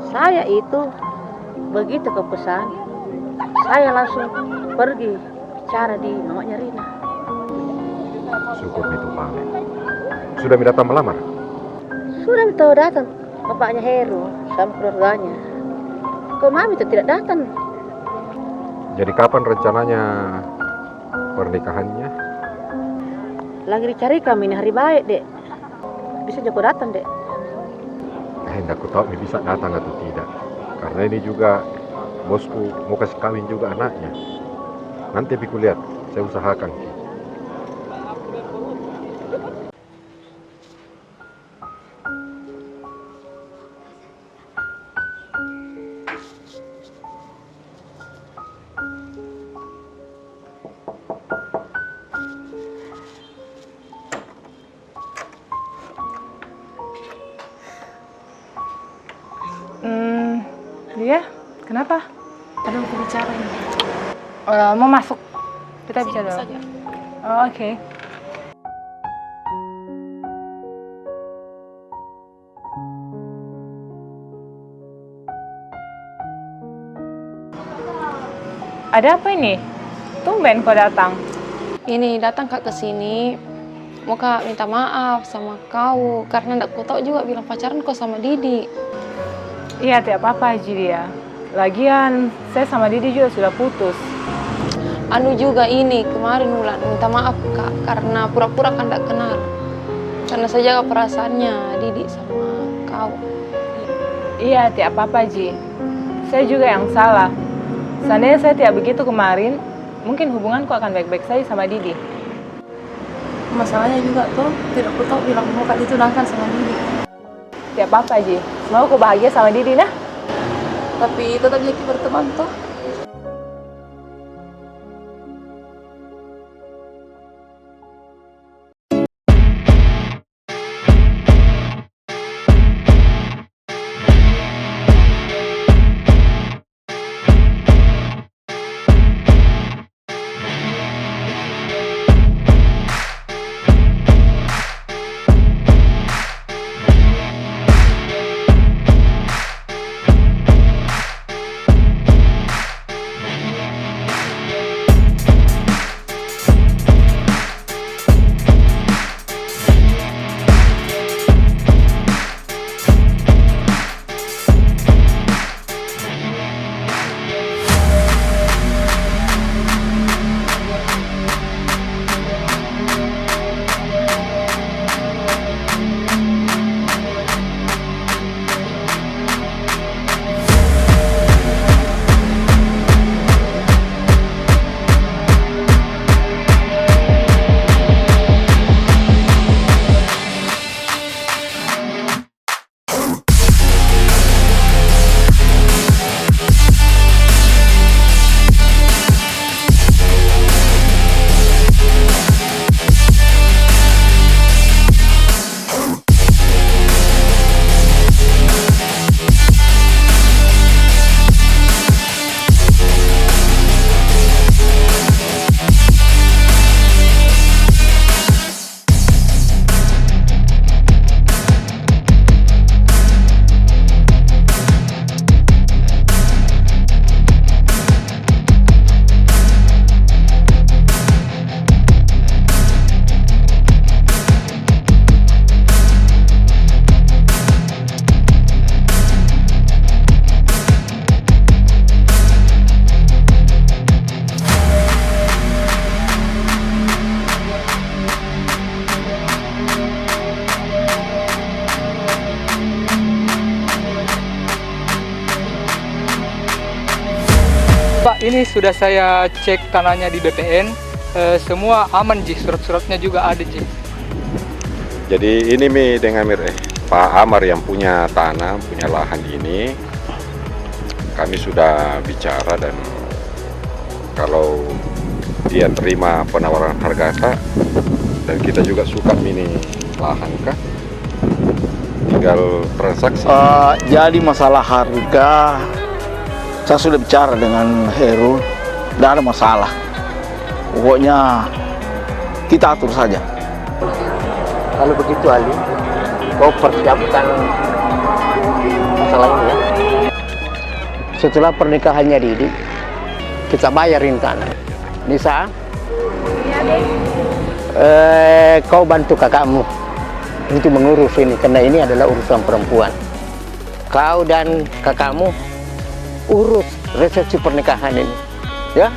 Saya itu, begitu kau pesan, saya langsung pergi bicara di mamanya Rina. Syukur mi itu, Pale. Sudah mi datang melamar? Sudah mi itu datang bapaknya Heru sama keluarganya. Kok mami itu tidak datang? Jadi kapan rencananya pernikahannya? Lagi dicari kami ini hari baik, Dek. Bisa jako datang, Dek? Eh, ndak ku tahu mi bisa datang atau tidak. Karena ini juga bosku mau kasih kawin juga anaknya. Nanti pi kulihat, saya usahakan ki. Hmm, iya, kenapa? Ada mau bicara ini. Eh, mau masuk? Kita bicara dulu. Saja. Oh, oke. Ada apa ini? Tumben kau datang. Ini datang ka ke sini, mau ka minta maaf sama kau, karena ndak ku tahu juga bilang pacaran kau sama Didi. Iya, tidak apa-apa ji dia. Lagian, saya sama Didi juga sudah putus. Anu juga ini, kemarin Wulan minta maaf, Kak, karena pura-pura kan ndak kenal. Karena saya jaga perasaannya Didi sama kau. Iya, tidak apa-apa ji. Saya juga yang salah. Seandainya saya tidak begitu kemarin, mungkin hubunganku akan baik-baik saja sama Didi. Masalahnya juga toh, tidak ku tahu bilang mau ka ditunangkan sama Didi. Tidak apa-apa ji. Semoga kau bahagia sama Didi, nah. Tapi tetap jaki berteman toh. Pak, ini sudah saya cek tanahnya di B P N, eh, semua aman ji, surat-suratnya juga ada ji. Jadi ini mi dengan Amir, eh? Pak Amar yang punya tanah, punya lahan ini, kami sudah bicara, dan kalau dia terima penawaran harga ta, dan kita juga suka ini lahan kah, tinggal transaksi. Eh, jadi masalah harga, saya sudah bicara dengan Heru, tidak ada masalah. Pokoknya kita atur saja. Kalau begitu, Ali, kau persiapkan masalah ini, ya. Setelah pernikahannya Didi, kita bayar ini tanah. Nisa, eh, kau bantu kakakmu untuk mengurus ini, karena ini adalah urusan perempuan. Kau dan kakakmu urus resepsi pernikahan ini, ya.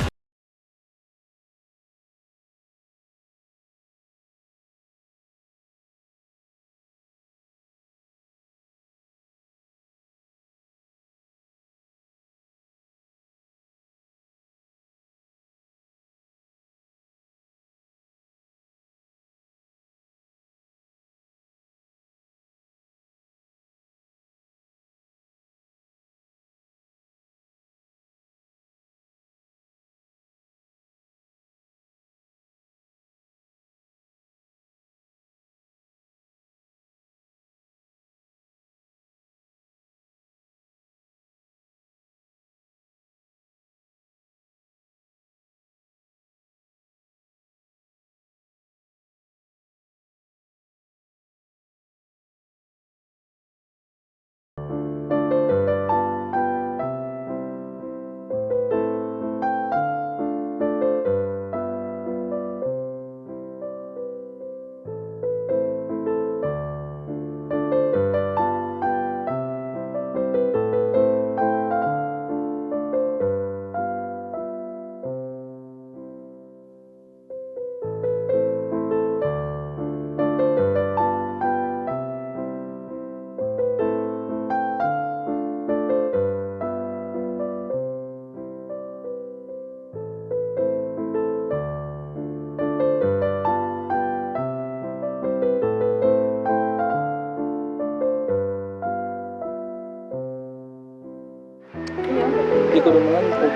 Iko udah mengantuk.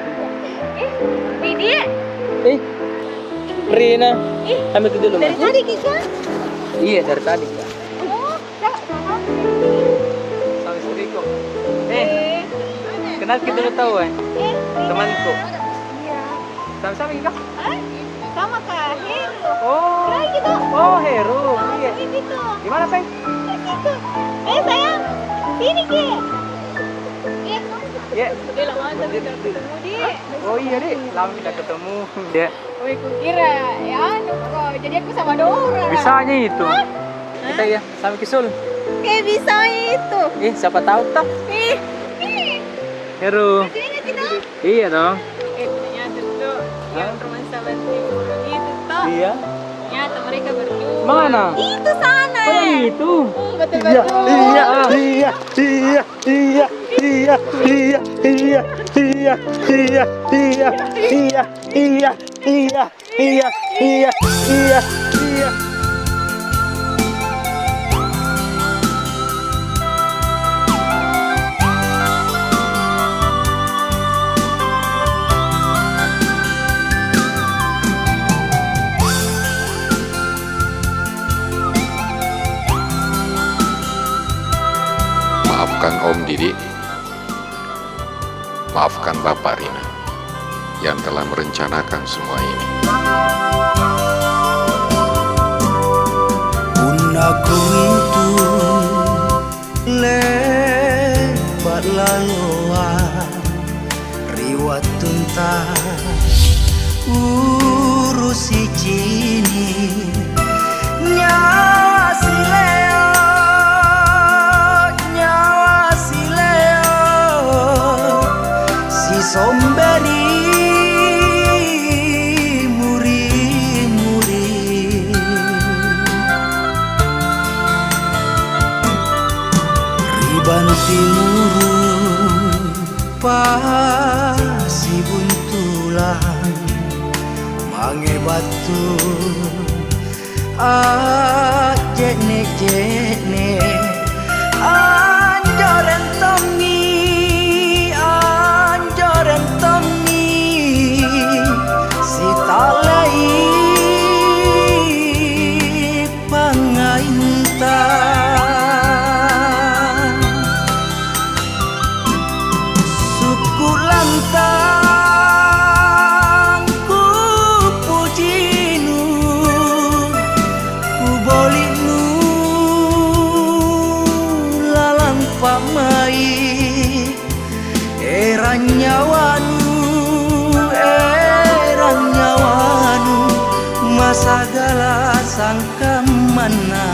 Eh, Didi. Eh, Rina. Eh, ambil ke dulu, dari tadi kita? Iya, dari tadi kita. Oh, sama istriku. Eh, kenal kita dulu tahu, eh? Eh, temanku. Iya. Sama-sama juga. Hah? Sama Kak Heru. Oh. Kenal kita? Oh, Heru. Iya. Di situ. Di mana, Peng? Di situ. Eh, sayang. Sini, Ki. Iya. Udah lama kita ketemu, Di. Oh iya, Di. Lama kita ketemu. Iya. Woi, kukira, ya, anu, kok jadi aku sama Dora. Bisanya itu. Hah? Kita ya, sama Kisul. Eh, bisanya itu. Eh, siapa tahu toh. Eh, eh. Heru. Masih ingat kita? Iya dong. Eh, ternyata tuh yang romansa banting itu toh. Iya. Ternyata mereka berdua. Mana? Itu sana. Oh, yang itu. Hmm, betul-betul. Iya, iya, iya, iya. Iya, iya, iya. Iya, iya, iya. Iya, iya, iya. Maafkan Om, Didi. Maafkan Bapak, Rina, yang telah merencanakan semua ini. Punna kumintu lepa' laloa ri wattunta urusi cini'. Nyawa sileo, nyawa sileo, sisomberi muri-muri. Ri banting muru pasibuntulang mange battu a'je'ne'-je'ne', Anjoreng tommi, anjoreng tommi, sitalai pangainta. Sukku lantang ku pujinu, ku bolinu lalang pamai. Erang nyawanu, erang nyawanu, masagala sangka manna.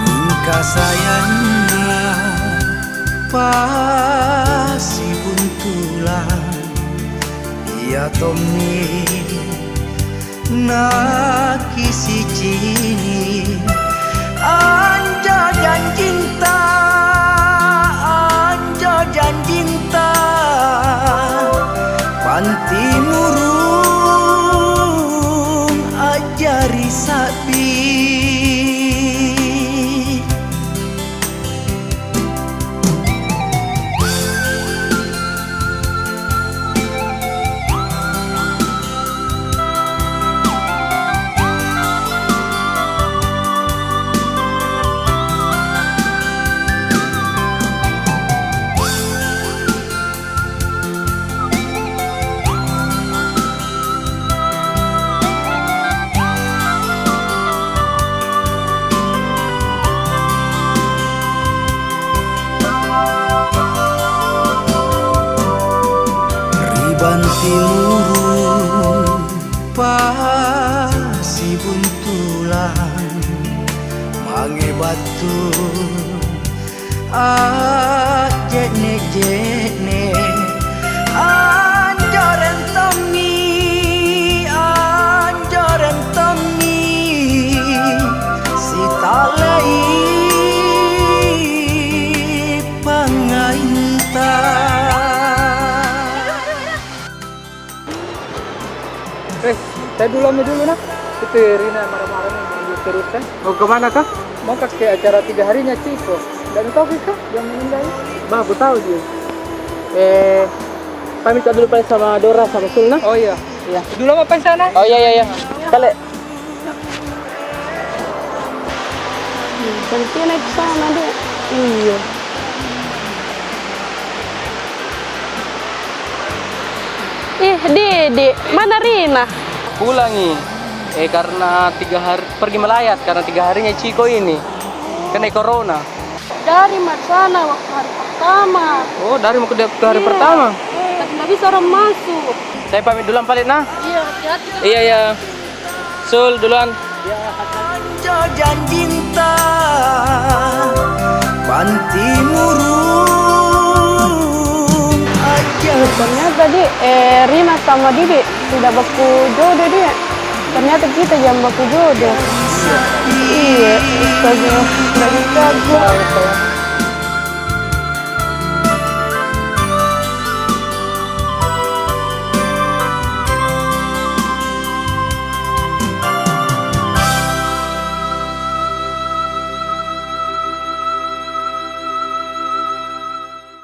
Mingka sayangna pasibuntulang, iya tommi nakisicini. Anjo janjinta, anjo janjinta, pantimurung ajari sabbi. Ri bantimurung pasibuntulang, mange battu ajje'ne-je'ne. Anjoreng tommi, anjoreng tommi, sitalai pangainta. Eh, saya dulu, Ami dulu, nah. Itu Rina marah-marah nih, mau terus, eh. Mau ke mana kah? Mau kah ke acara tiga harinya Ciko? Ndak tahu kah dia meninggal? Bah, aku tahu dia. Eh, pamit dulu, Pak, sama Dora, sama Sul, nah. Oh iya. Iya. Dulu apa, Pak, sana? Oh iya, iya, iya. Kale. Ih, cantiknya ke sana, Dek. Iya. Ih, Dek, Dek, mana Rina? Pulangi. Eh, karena tiga hari, pergi melayat, karena tiga harinya Ciko ini kena corona. Dari Marsana waktu hari pertama. Oh, dari mau ke waktu hari pertama? Iya. Tapi nggak bisa orang masuk. Saya pamit duluan, Pak, nah. Iya, hati-hati. Iya, iya. Sul, duluan. Anjo janjinta, pantimurung aja. Ternyata, Dek, eh, Rina sama Didi sudah baku jodoh, Dek. Ternyata kita jangan baku jodoh. Iya, astaga, nggak bisa aku.